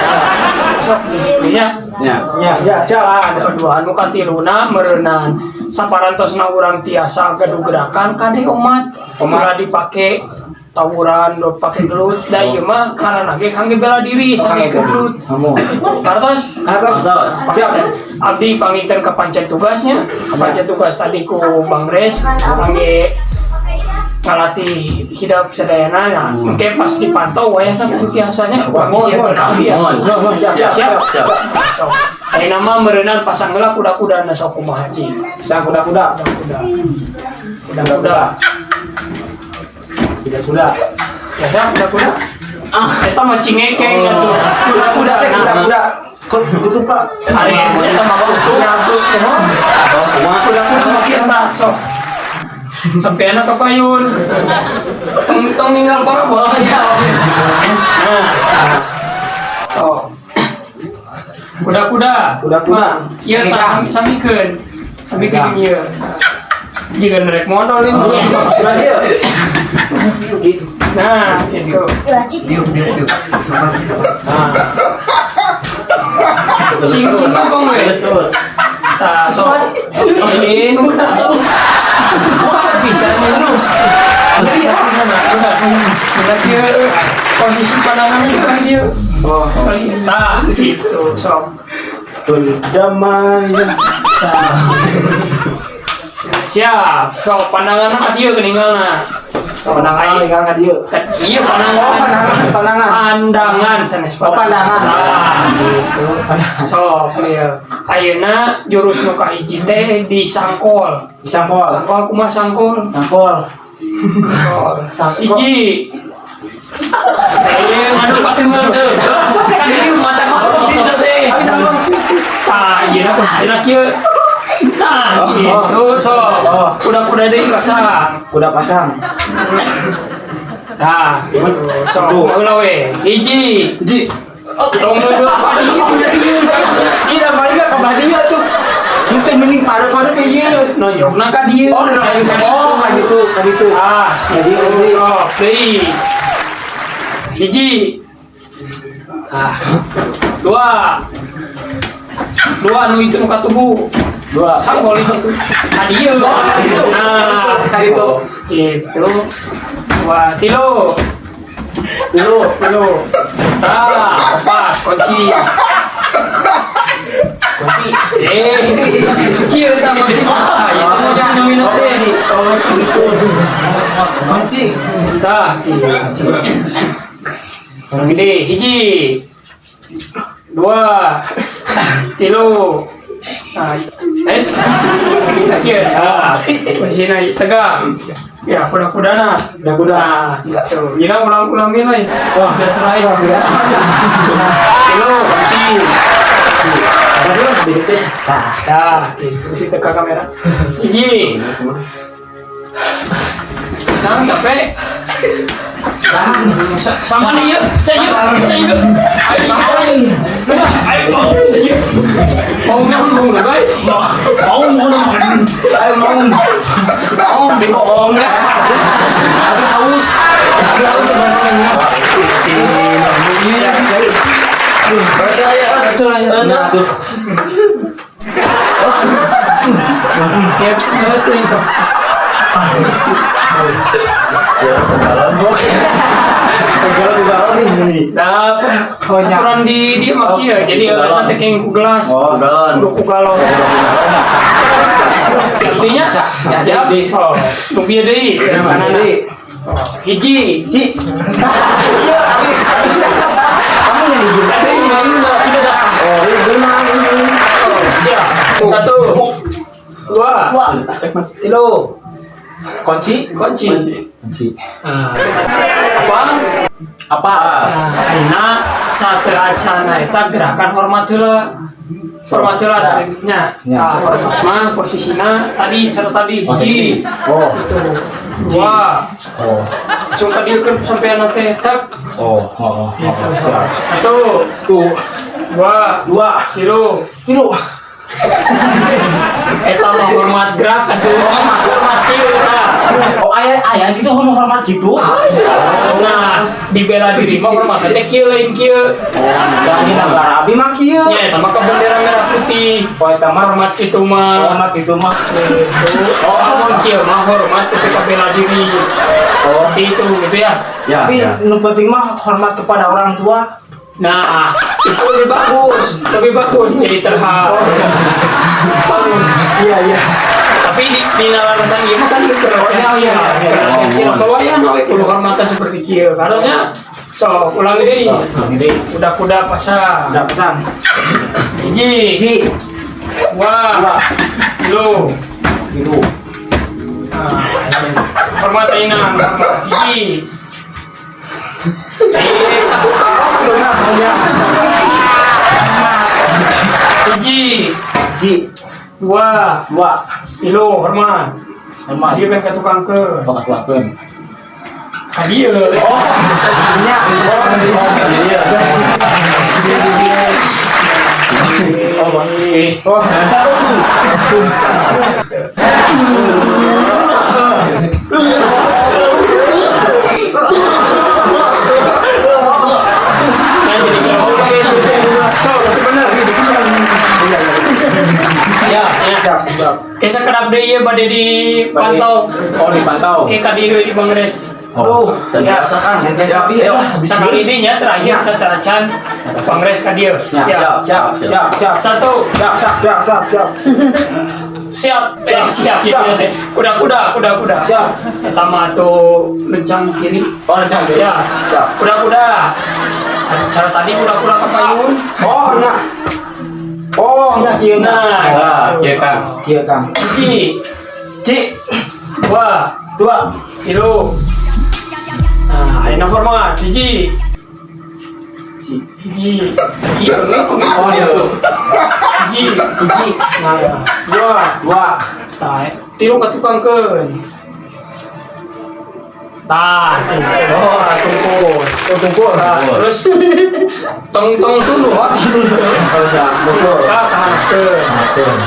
Sok disiplinnya. Ya. Ya, ya, siap. Ah, anu kedua, anu katiluna meureunan saparantosna urang tiasa gaduh gerakan kade omat. Omat. Ulah dipake tawuran, do pake gelut, da ieu mah ngaranna ge kangge bela diri sanes Kangge gelut. Kamu. Kartos. Kartos. Siap. Abdi panginten kepancen tugasnya, kepancen tugas tadi ku Bang Res kangge ngalatih hidap sadayana. Nah, mungkin pas dipantau wayahna kudu tiasanya Mohon, siap mohon. sekali ya. Mohon. Mohon, siap, siap, Siap, siap. Sok. Ayeuna mah meureunan pasang heula kuda-kuda na, sok kumaha cing. Sang kuda-kuda. Kuda-kuda. Kuda-kuda. Kuda-kuda. Ya siap kuda-kuda. Ah, eta mah cingekeng atuh. Kuda-kuda. Kuda teh kuda-kuda. Kutu, Pak. Ari eta mah kutu. Kuda-kuda mah kieu tah, sok. Sampai anak kapayun. Untung ninggal para bolanya. Nah. Oh. Kuda-kuda. Kuda-kuda. Iya tah, sami samikeun. Samikeun ieu. Jika nerek modal ini. Kuda dia. Nah, gitu. Diuk diuk diuk. Sopan sopan. Nah. Sing sing dukung we. Terus terus. Tah, sok. Ini bisa nih. Udah, udah kieu posisi pandangannya juga kieu. Oh, Tah, gitu, sok. berdamai. Tah. Siap, sok pandanganna ka dieu geuninganna. Pandangan tinggal ka dieu. Iya, pandangan. Oh, pandangan, pandangan. Pandangan sanes. Oh, pandangan. Tah, gitu. Sok, ieu. Ayeuna jurus nu kahiji teh disangkol. Sangkol. Sangkol kumaha sangkol? Sangkol. Sangkol. Hiji. Eh, aduh pakai teu. Kan ini mata mata teh. Habis sangkol. Tah, ieu posisina kieu. Nah, gitu sok. Kuda-kuda deui pasang. Kuda pasang. Nah, gitu. Sok, heula we. Hiji. Hiji. Tong dulu. Iya, paling nggak ke dia tuh. Itu mending pada-pada kayak ieu. Nonyokna ka dieu. Oh, no. Oh, kan itu, kan itu. Ah, Jadi, jadi sok deui. Hiji. Ah. Dua. Dua nu itu nu katuhu. Dua. Sanggol itu tuh. Kadieu. Nah, Kaditu. gitu. Dua, tilu. Tilu. Tilu. Tah, opat, kunci. Kunci. Eh, kieu tah kunci. Ah, ieu teh kunci namina teh. Oh, gitu. Kunci. Tah, Jadi, hiji, dua, tilu, nah, es, kieu, nah, kuncina tegak, ya kuda-kudana, Kuda-kuda. Nah, gitu. Gila ulang-ulangin lah. Wah. Udah terakhir. Tilu, kunci, Aduh, beda teh. Nah, itu sih teka kamera. Hiji. Nah, capek. Sama nih yuk, saya yuk, saya yuk. Ayo, ayo, saya yuk. Mau ngomong nggak, bay? Mau mau Ayo mau. Mau, Bohong ya. Aku haus. Aku haus sebenarnya. Iya, betul lah ya. Aduh. Ya, betul itu. Kalau nih. Nah, aturan di dia mah kieu, jadi eta teh keng ku gelas. Oh, galon. Kudu ku galon. Artinya, Ya, siap. jadi. Oh, nu bieu deui. Jadi, Hiji. Ci. Iya, tapi kamu yang diguna. Oh, gimana ini? Siap. Satu. Dua. Tilu. Kunci. Kunci. Kunci. Nah, apa? Apa? Nah, ayeuna sateuacana eta gerakan hormat heula. Hormat heula nya. Ya. Nah, hormat mah posisina tadi cara tadi hiji. Oh. Gitu. Dua. Oh. Langsung ka dieu kan sampean teh tak. Oh, oh, oh. Siap. Satu, Tuh, dua, dua, tilu. tilu. Eta mah hormat gerak atuh. Hormat kieu tah. Oh, ayah, ayah gitu hormat gitu. Nah, di bela diri mah hormat teh kieu lain kieu. Dan di negara abi mah kieu. Nya eta mah ke bendera merah putih. Oh, eta mah Hormat itu mah hormat itu mah. gitu. Oh, amun kieu mah hormat ketika bela diri. Oh. Itu gitu ya. Ya, Tapi ya. yang penting mah hormat kepada orang tua. Nah, itu lebih bagus jadi terharu. Iya, iya. Tapi di nalarasan ieu mah kan ieu keur Iya, iya, iya. reaksi kalau aya we kudu hormatan seperti kieu. Harusnya so ulang deui. Ini Kuda-kuda pasang. udah pesan. Hiji, Ji, dua, dua, tilu. tilu. Nah, hormat ayeuna, hormat hiji. Eh, hiji, Ji, dua, dua, tilu, hormat. hormat. Dia kan ka tukang ke. Oh, katuakeun. Ka dieu. Oh, nya. Oh, iya. Oh, bang. Oh. Nah, jadi kalau so, sebenarnya ya, ya. Siap, siap. Kayak sakedap deui ieu bade dipantau. Oh, dipantau. Oke, ka dieu di Bangres. Oh, Ya. biasa kan. Biasa Siap, Sakali ini nya terakhir sateuacan Bangres ka dieu. Ya, Siap. siap, siap, siap. Satu, Siap, siap, siap, siap, siap. siap, eh siap, Siap. gitu teh. Kuda-kuda, kuda-kuda. Siap. Eta mah tuh lencang kiri. Oh, siap. Siap. Siap. Kuda-kuda. Cara tadi kuda-kuda ka payun. Oh, nya. Oh, nya kieu Nah, Nah, kieu Kang. Kieu, Kang. Hiji, Ci, dua, dua, tilu. Nah, ayeuna hormat. Hiji, Ci. hiji. Iya, Oh, iya. Hiji, Hiji, nah, dua, dua, tah, tilu ka tukangkeun. Tah, gitu. Oh, tungkul. Oh, tungkul. Tah, terus tong tong tulu. Oh, tungkul. Oh, ya, tungkul. Tah, kahareupeun.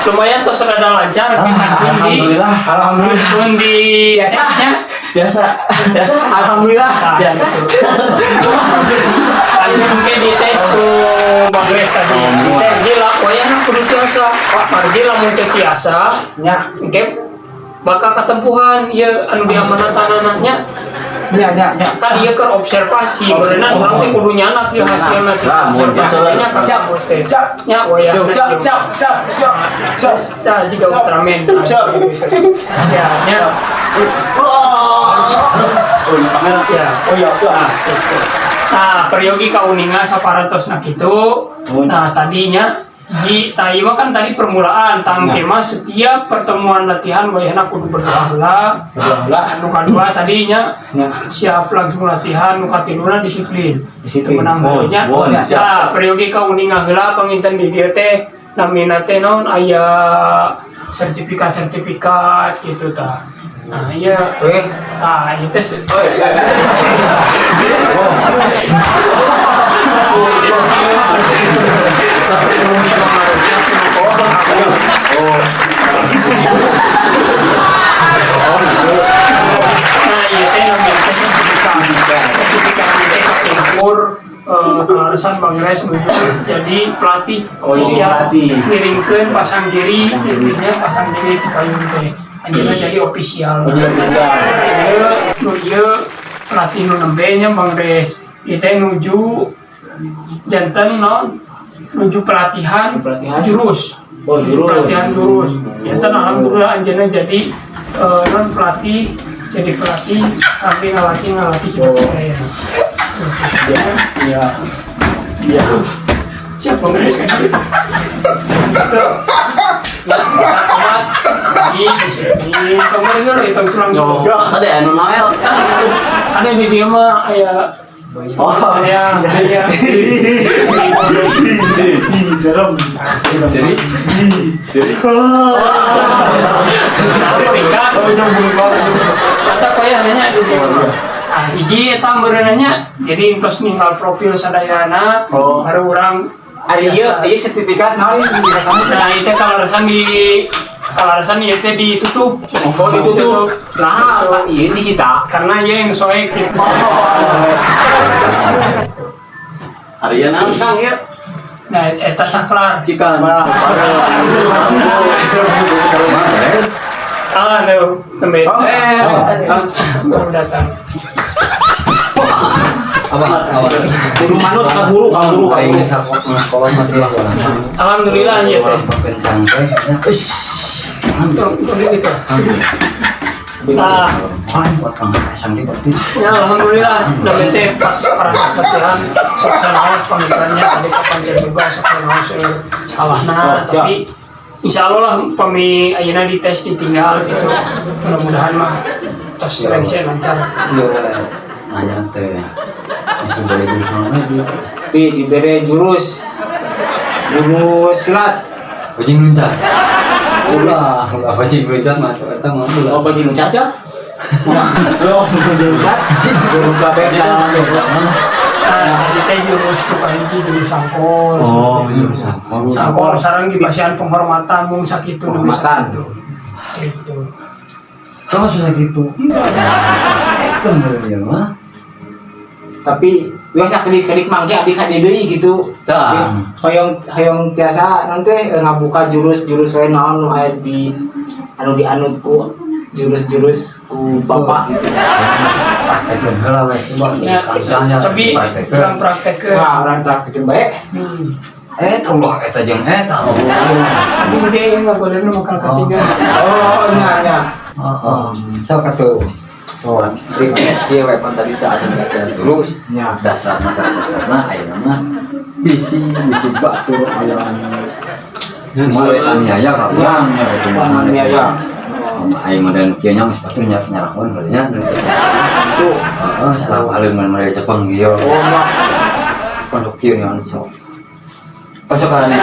Lumayan tos rada lancar. Alhamdulillah, alhamdulillah. Pun di Biasa. nya Biasa, biasa. Alhamdulillah, Tah, biasa. gitu. Tadi mungkin di tes Ku Bang Res tadi. Dites heula wayahna kudu tiasa. Margi lamun teu tiasa, Nya, engke bakal katempuhan ieu anu diamanatan nya. Nya, nya, nya. Kan ieu keur observasi, beureunan urang teh kudu nyanak ieu hasilna teh. Lah, mun Observasinya ka Siap. kampus teh. Siap. Nya wayahna. Siap, siap, siap, siap, siap. Nah, jika Siap. Ultraman. Siap. Siap. Nya. Siap. Oh iya, tuh. Nah, gitu. Nah, peryogi kauninga saparantosna kitu. Nah, tadinya ji tah ieu mah kan tadi permulaan tangke mah setiap pertemuan latihan wayahna kudu berdoa heula. Lah, Anu kadua tadinya nya. Siap langsung latihan, nu katiluna disiplin. Disiplin. Menang Oh, nya. oh, siap, Nah, peryogi kauninga heula panginten di dieu teh namina teh naon, aya sertifikat-sertifikat gitu tah. Nah, iya. Eh, Nah, ieu teh seperti Oh, nah, ieu teh namina teh sertifikat. Sertifikat ieu teh kapungkur kaleresan Bang Res menuju jadi pelatih. Oh, iya, Siap pelatih. ngiringkeun pasang diri, intinya pasang diri di payung teh. Anjeunna jadi official. Oh, jadi official. Ieu nu ieu pelatih nu nembe nya Bang Res. Ieu teh nuju janten non nuju pelatihan, Pelatihan. Jurus. Oh, jurus. Pelatihan jurus. Janten alhamdulillah anjeunna jadi non pelatih, jadi pelatih tapi ngalatih ngalatih kita Oh. ya. Iya. Iya. Siap Bang Res kan? Gitu. Ya, obat. Di disiplin. Kamu denger itu curang. Oh, tadi anu nael kan itu. Ada di dia mah aya. Oh, aya aya. Ih, serem. Serius? Nah, peringkat. Oh, jangan bunuh banget. Kata koya nanya di dia mah. Ah, hiji eta meureunanya jadi entos ninggal profil sadayana Oh. baru urang. Ada iya, iya sertifikat, nah iya sertifikat kamu. Nah, itu kaleresan ieu teh ditutup. Oh, ditutup. Nah, iya disita. Karena ieu yang soek gitu. Oh, Ari naon, Kang, ya? Nah, eta saklar. Cikal. Beres. Ah, nu nembe. Oh. Eh, baru datang. Apa? Apa? Guru manut ka guru, ka guru, ka Aing guru. geus sekolah masih lah. Alhamdulillah ieu teh. Kencang teh. Ush. Tong, tong gitu. Nah, Wah, potong asam ge berarti. Ya alhamdulillah, nembe teh pas parantos latihan sok sanaos pamikirannya tadi kapan juga sok sanaos salahna, Oh, siap. tapi insya Allah lah pami ayeuna dites ditinggal gitu, mudah-mudahan mah tos rengse lancar. Iya, nanya teh. Masih boleh jurus mana dia? Tapi diberi jurus jurus silat. Bajing luncat. Jurus. Ulah, ulah bajing luncat mah eta mah ulah. Oh, bajing loncat aja. Loh, bajing loncat. Jurus apa eta mah? Nah, tadi teh jurus nu kahiji jurus sangkol. Oh, jurus sangkol. Sangkol sareng dipasihan penghormatan mung sakitu nu bisa Penghormatan. gitu. Gitu. Kalau susah gitu. Itu bener mah. Tapi biasa kedik-kedik mangke abdi ka deui gitu. Tah. Hoyong hoyong tiasa nanti ngabuka jurus-jurus we naon nu aya di anu dianut ku jurus-jurus ku bapak gitu. Praktekeun heula we coba Ya, kancahnya. tapi praktekeun. kurang praktekeun. Wah, urang praktekeun bae. Eta ulah eta jeung eta. Tapi engke ieu ngagolerna bakal katiga. Oh, nya nya. Heeh. Sok atuh. So, request kieu we pan tadi teh asa latihan terus. Nya. Dasarna teh dasarna ayeuna mah bisi bisi batur aya anu Mare aniaya ka urang ya kumaha. Aniaya. Aing mah dan kieu nya geus batur nyarahon heula nya. Tuh. Heeh, salah paling mun mere Jepang kieu. Oh, mah. Pondok kieu nya sok. Pasukan itu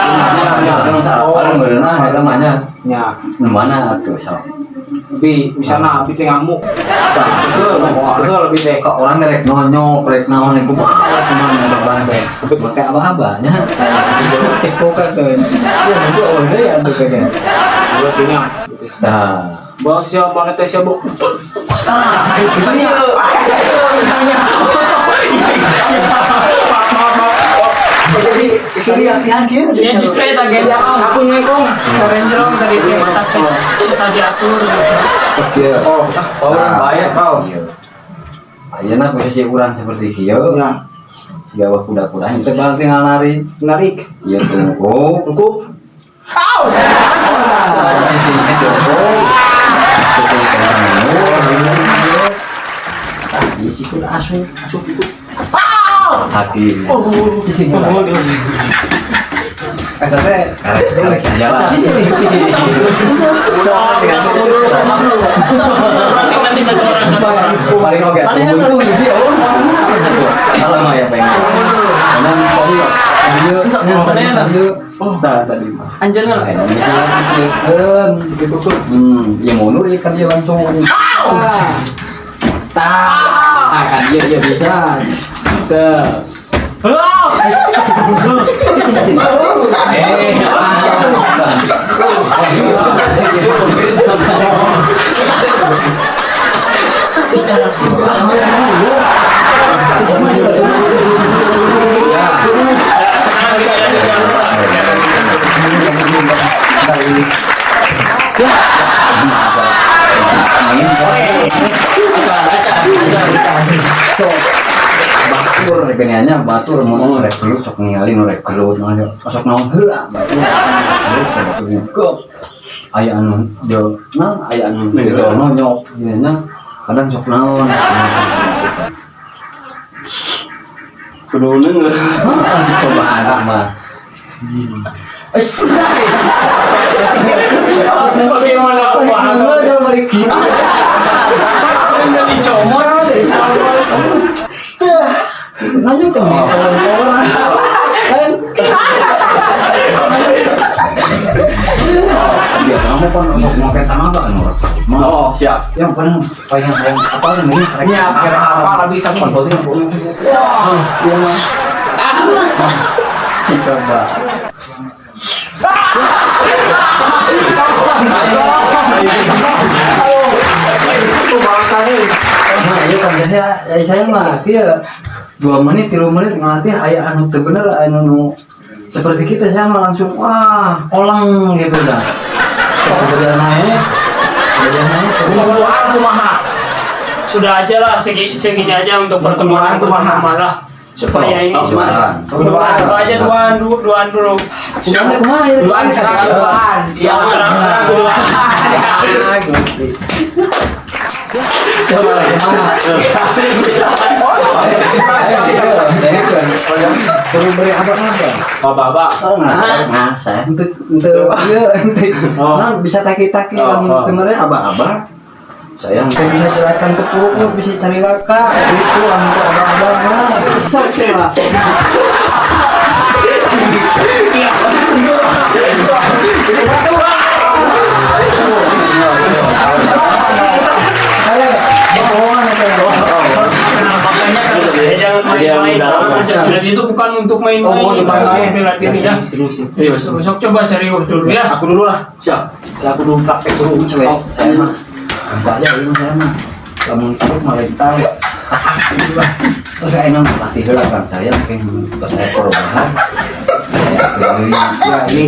nya nya salah paling beunah eta mah nya. Nya. Nu mana atuh sok. Tapi misalnya abdi teh ngamuk. Tah, Betul, betul lebih teh. Kok orang rek nonyok, rek naon rek kumaha kumaha yang beban teh. Make aba-aba nya. Cekokan tuh. Ya, itu udah ya tuh kayaknya. Gua punya gitu. Tah. Bang siapa mana teh siapa? Ah, iya. Iya, iya. Maaf, maaf, maaf. Jadi sini latihan kieu. Ya justru eta ge. Aku nyengkong. Renjrong tadi teh matak susah diatur gitu. Cek kieu. Oh, Orang bayar kau. Ayeuna posisi urang seperti kieu. Ya, Siga wah kuda-kuda itu bakal tinggal nari. Menarik. Ieu tungku. Cukup. Ah, cicing tungku. Cicing kencang. Ah, ieu sikut asup, Asup itu. Hati. Cicing heula. Eh, teh. Karek jalan. Udah, kamu dulu, kamu dulu. Masing nanti satu orang satu orang. Paling oke tunggu hiji oh. Salah mah ya pengen. Karena tadi ieu tadi ieu. Oh, tadi mah. Anjeunna lah. Eh, misalnya kecilkeun gitu tuh. Ya mundur ya kan dia langsung. Tah, kan dia dia bisa. Tah. Eh, Sekarang kita ada jalur. Batur genianya batur mau rek gelut sok ningali nu rek gelut sok naon heula batur gelut sok batur gep aya anu jo nah aya anu jono nyok genianya kadang sok naon. Kudu neung. Masih cobaan mah. Bagaimana kumaha? Jadi comot, jadi comot. Nanya ke teman seorang. Kan? Dia kamu kan untuk pakai tenaga kan orang. Oh, siap. Yang paling paling yang apa namanya? Ya, apa lah bisa Konsulting. Wah, iya mah. Coba. Nah, iya kan saya mah dia 2 menit 3 menit ngelatih aya anu teu bener anu nu seperti kita saya mah langsung wah koleng gitu dah. Kemudian naik, kemudian naik, Kemudian kumaha. Sudah aja lah segini aja untuk pertemuan pertama lah supaya ini Duaan. Coba aja duaan duaan dulu. Kumaha kumaha ya? Duaan serang duaan. Ya serang serang duaan. Coba kumaha. Perlu beri apa-apa. Bapak-bapak. Oh, nah, saya ente ente iya ente. Nah, bisa taki-taki lamun teu mere aba-aba. Saya ente bisa ceraikan ke puruk, bisa cari laka gitu lamun teu aba-aba mah. Oke lah. Makanya kata saya jangan main-main. Karena itu bukan untuk main-main. Oh, bukan main-main. Bela diri ya. Serius, serius. Besok coba serius dulu ya. Aku dulu lah. Siap. Saya aku dulu praktek dulu. Saya mah kerja ini saya mah lamun turuk mah lain tahu. Terus saya emang latih heula kan saya mungkin terus saya korban. Saya beli Ya ini.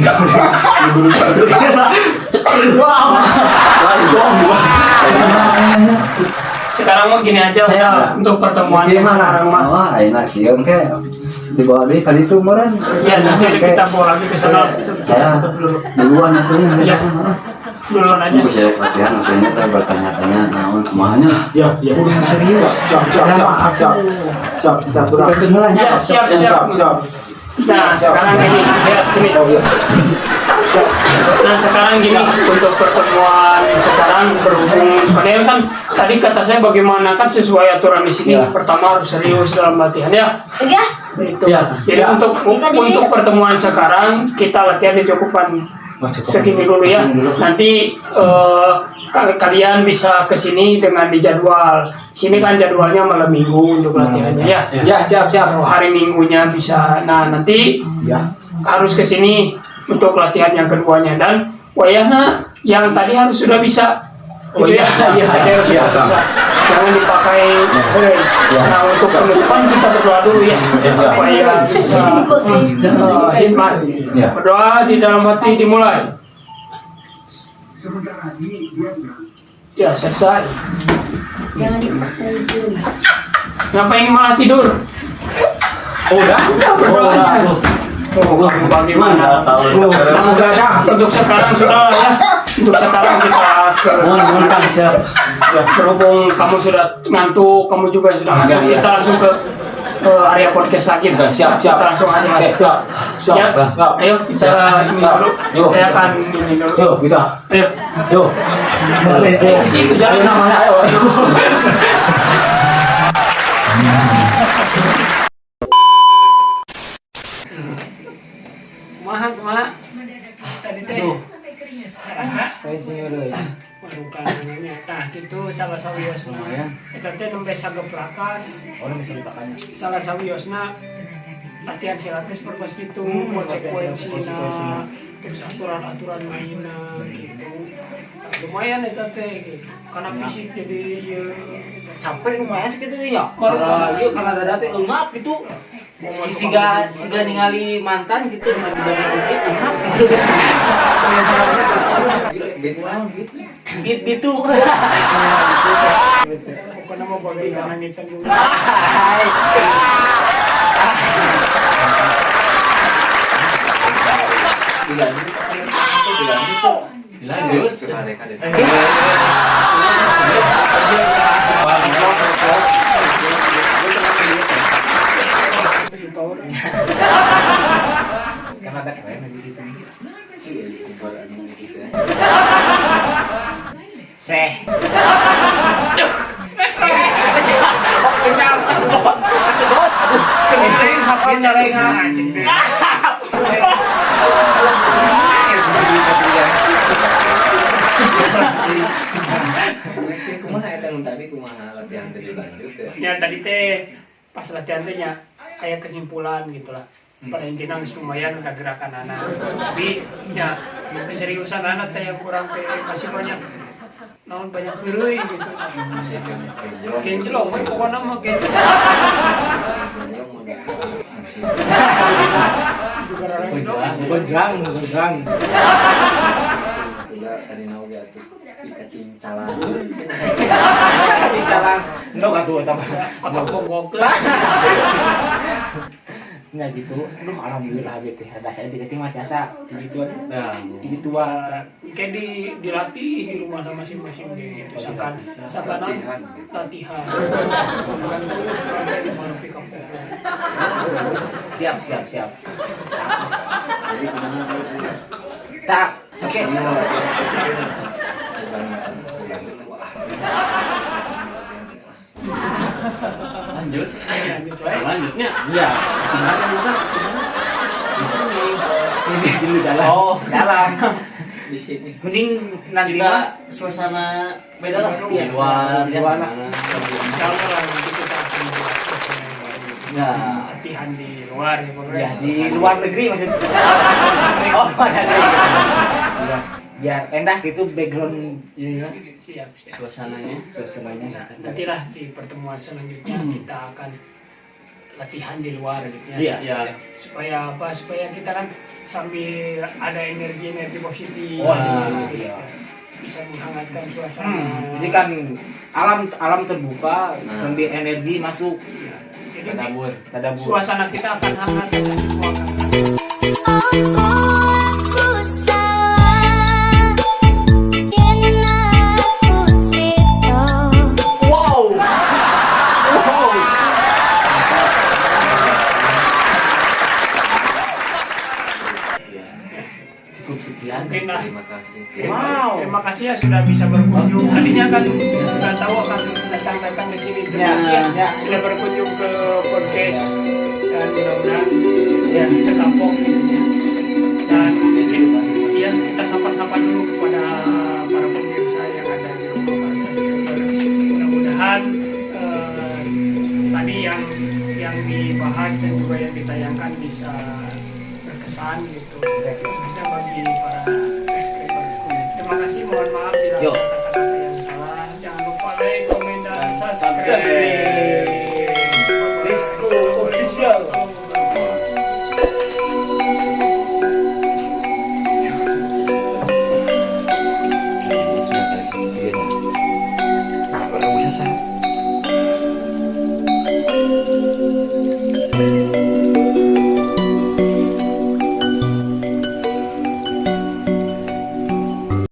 Sekarang mah gini aja Saya- untuk pertemuan Gimana? sekarang mah. Wah, enak sih, oke. Dibawa deh kali itu meren. Ya nanti kita bawa lagi ke sana. Saya Tutup dulu. duluan atunya Ya. Duluan aja. Aku saya latihan latihannya saya bertanya-tanya naon kumahanya. Ya, ya. Udah serius. Siap, siap, siap, siap, siap. Siap, siap, Kita tunggu lah Ya, siap, siap. siap. Nah, sekarang gini, lihat sini. Nah, sekarang gini untuk pertemuan sekarang berhubung karena kan tadi kata saya bagaimana kan sesuai aturan di sini. Ya. Pertama harus serius dalam latihan ya. Itu. Ya. Jadi Ya. untuk pertemuan sekarang kita latihan dicukupkan segini dulu ya. Nanti kalian bisa kesini dengan dijadwal. Sini kan jadwalnya malam minggu untuk latihannya ya. Ya, siap, siap. Hari minggunya bisa. Nah, nanti Ya. harus kesini untuk latihan yang keduanya dan wayahna yang tadi harus sudah bisa. Oh, Gitu iya, iya, Tadi harus iya. sudah bisa. Jangan dipakai heureuy. Nah, untuk penutupan kita berdoa dulu ya, supaya bisa hikmat. Berdoa di dalam hati dimulai. Ya, selesai. Ngapain malah tidur? Oh, udah. Udah berdoanya. Oh, bagaimana? Untuk sekarang sudah lah ya. Untuk sekarang kita ke Siap. berhubung kamu sudah ngantuk, kamu juga sudah ngantuk, kita langsung ke area podcast lagi. Siap, siap. Kita langsung aja. Oke, siap. Siap. Ya. Siap. Ayo kita ini dulu. Yuk. Saya akan ini dulu. Yuk, bisa. Ayo. Yuk. Ke situ jalan Namanya ayo. Kumaha, kumaha? Tadi teh. Rasa? Bukan namanya. Nah, gitu salah sawiosna. Eta teh nembe sageprakan. Oh, bisa dipakai. Salah sawiosna latihan silat teh seperti gitu, konsekuensina, terus aturan-aturan mainna gitu. Nah, lumayan eta teh gitu. Karena fisik jadi ieu Capek lumayan segitu ya. Baru- Iya, karena dada teh eungap gitu. Siga siga ningali mantan gitu bisa dibanding eungap gitu. Bit bitu. Pokoknya mau bagaimana ngitan dulu. Hai. Dilanjut. Kade-kade. Karena ada keren aja gitu. Seh. Kenyang kesedot, kesedot. Kenyang hafal nyarengan. Kumaha eta nu tadi kumaha latihan tadi lanjut ya. Ya tadi teh pas latihan teh nya aya kesimpulan gitu lah. Pada intinya geus lumayan udah gerakan anak. Tapi ya keseriusan anak teh yang kurang teh masih banyak naon banyak heureuy gitu. Genjlong we pokona mah genjlong. Juga orang Gojrang, gojrang. Udah tadi naon ge atuh dikacing calang. Di jalan. Endog atuh eta mah. Kotak bongkok. Nah gitu. Aduh, alhamdulillah abi teh. Ada saya tiga mah biasa gitu. Nah, Gitu ah. Kayak dilatih di rumah sama masing-masing gitu. Sakan sakanan latihan. Bukan terus sampai di mana pick up. Siap, siap, siap. Jadi kumaha kalau Tak. Oke. Lanjut wah. lanjut. Lanjut wae. Lanjutnya. Iya. Gimana buka? Di sini. Ini dulu dalam. Oh. Dalam. Di sini. Mending nanti Kita mah suasana beda lah Iya, di luar, di ya. luar lah. Insya Allah lah nanti kita akan buat suasana yang baru. Ya. Latihan di luar ya pokoknya. Ya, di luar negeri maksudnya. Oh, luar negeri. Iya. Biar enak gitu background ini lah, Siap, siap. Suasananya. suasananya. Nah, nantilah di pertemuan selanjutnya kita akan latihan di luar gitu ya. Iya. Ya. Supaya apa? Supaya kita kan sambil ada energi-energi positif. Oh, gitu, iya. ya. Bisa menghangatkan suasana. Jadi kan alam alam terbuka sambil energi masuk. Iya. Jadi Tadabur. Tadabur. suasana kita akan hangat dan semua akan hangat. Aku salah yen aku cerita. Wow. Wow. Cukup sekian. Mungkin lah. Terima kasih. Wow. Terima kasih ya sudah bisa berkunjung. Tadinya kan sudah tahu akan datang-datang ke sini. Terima Ya, kasih ya, ya. sudah berkunjung ke podcast dan mudah-mudahan ya tertampung gitu ya. Dan mungkin ya kita sapa-sapa dulu kepada para pemirsa yang ada di rumah, para subscriber. Mudah-mudahan tadi yang dibahas dan juga yang ditayangkan bisa berkesan gitu, khususnya bagi para subscriber. Terima kasih, mohon maaf bila Yo. ada kata-kata yang salah. Jangan lupa like, komen, dan subscribe. Sukses.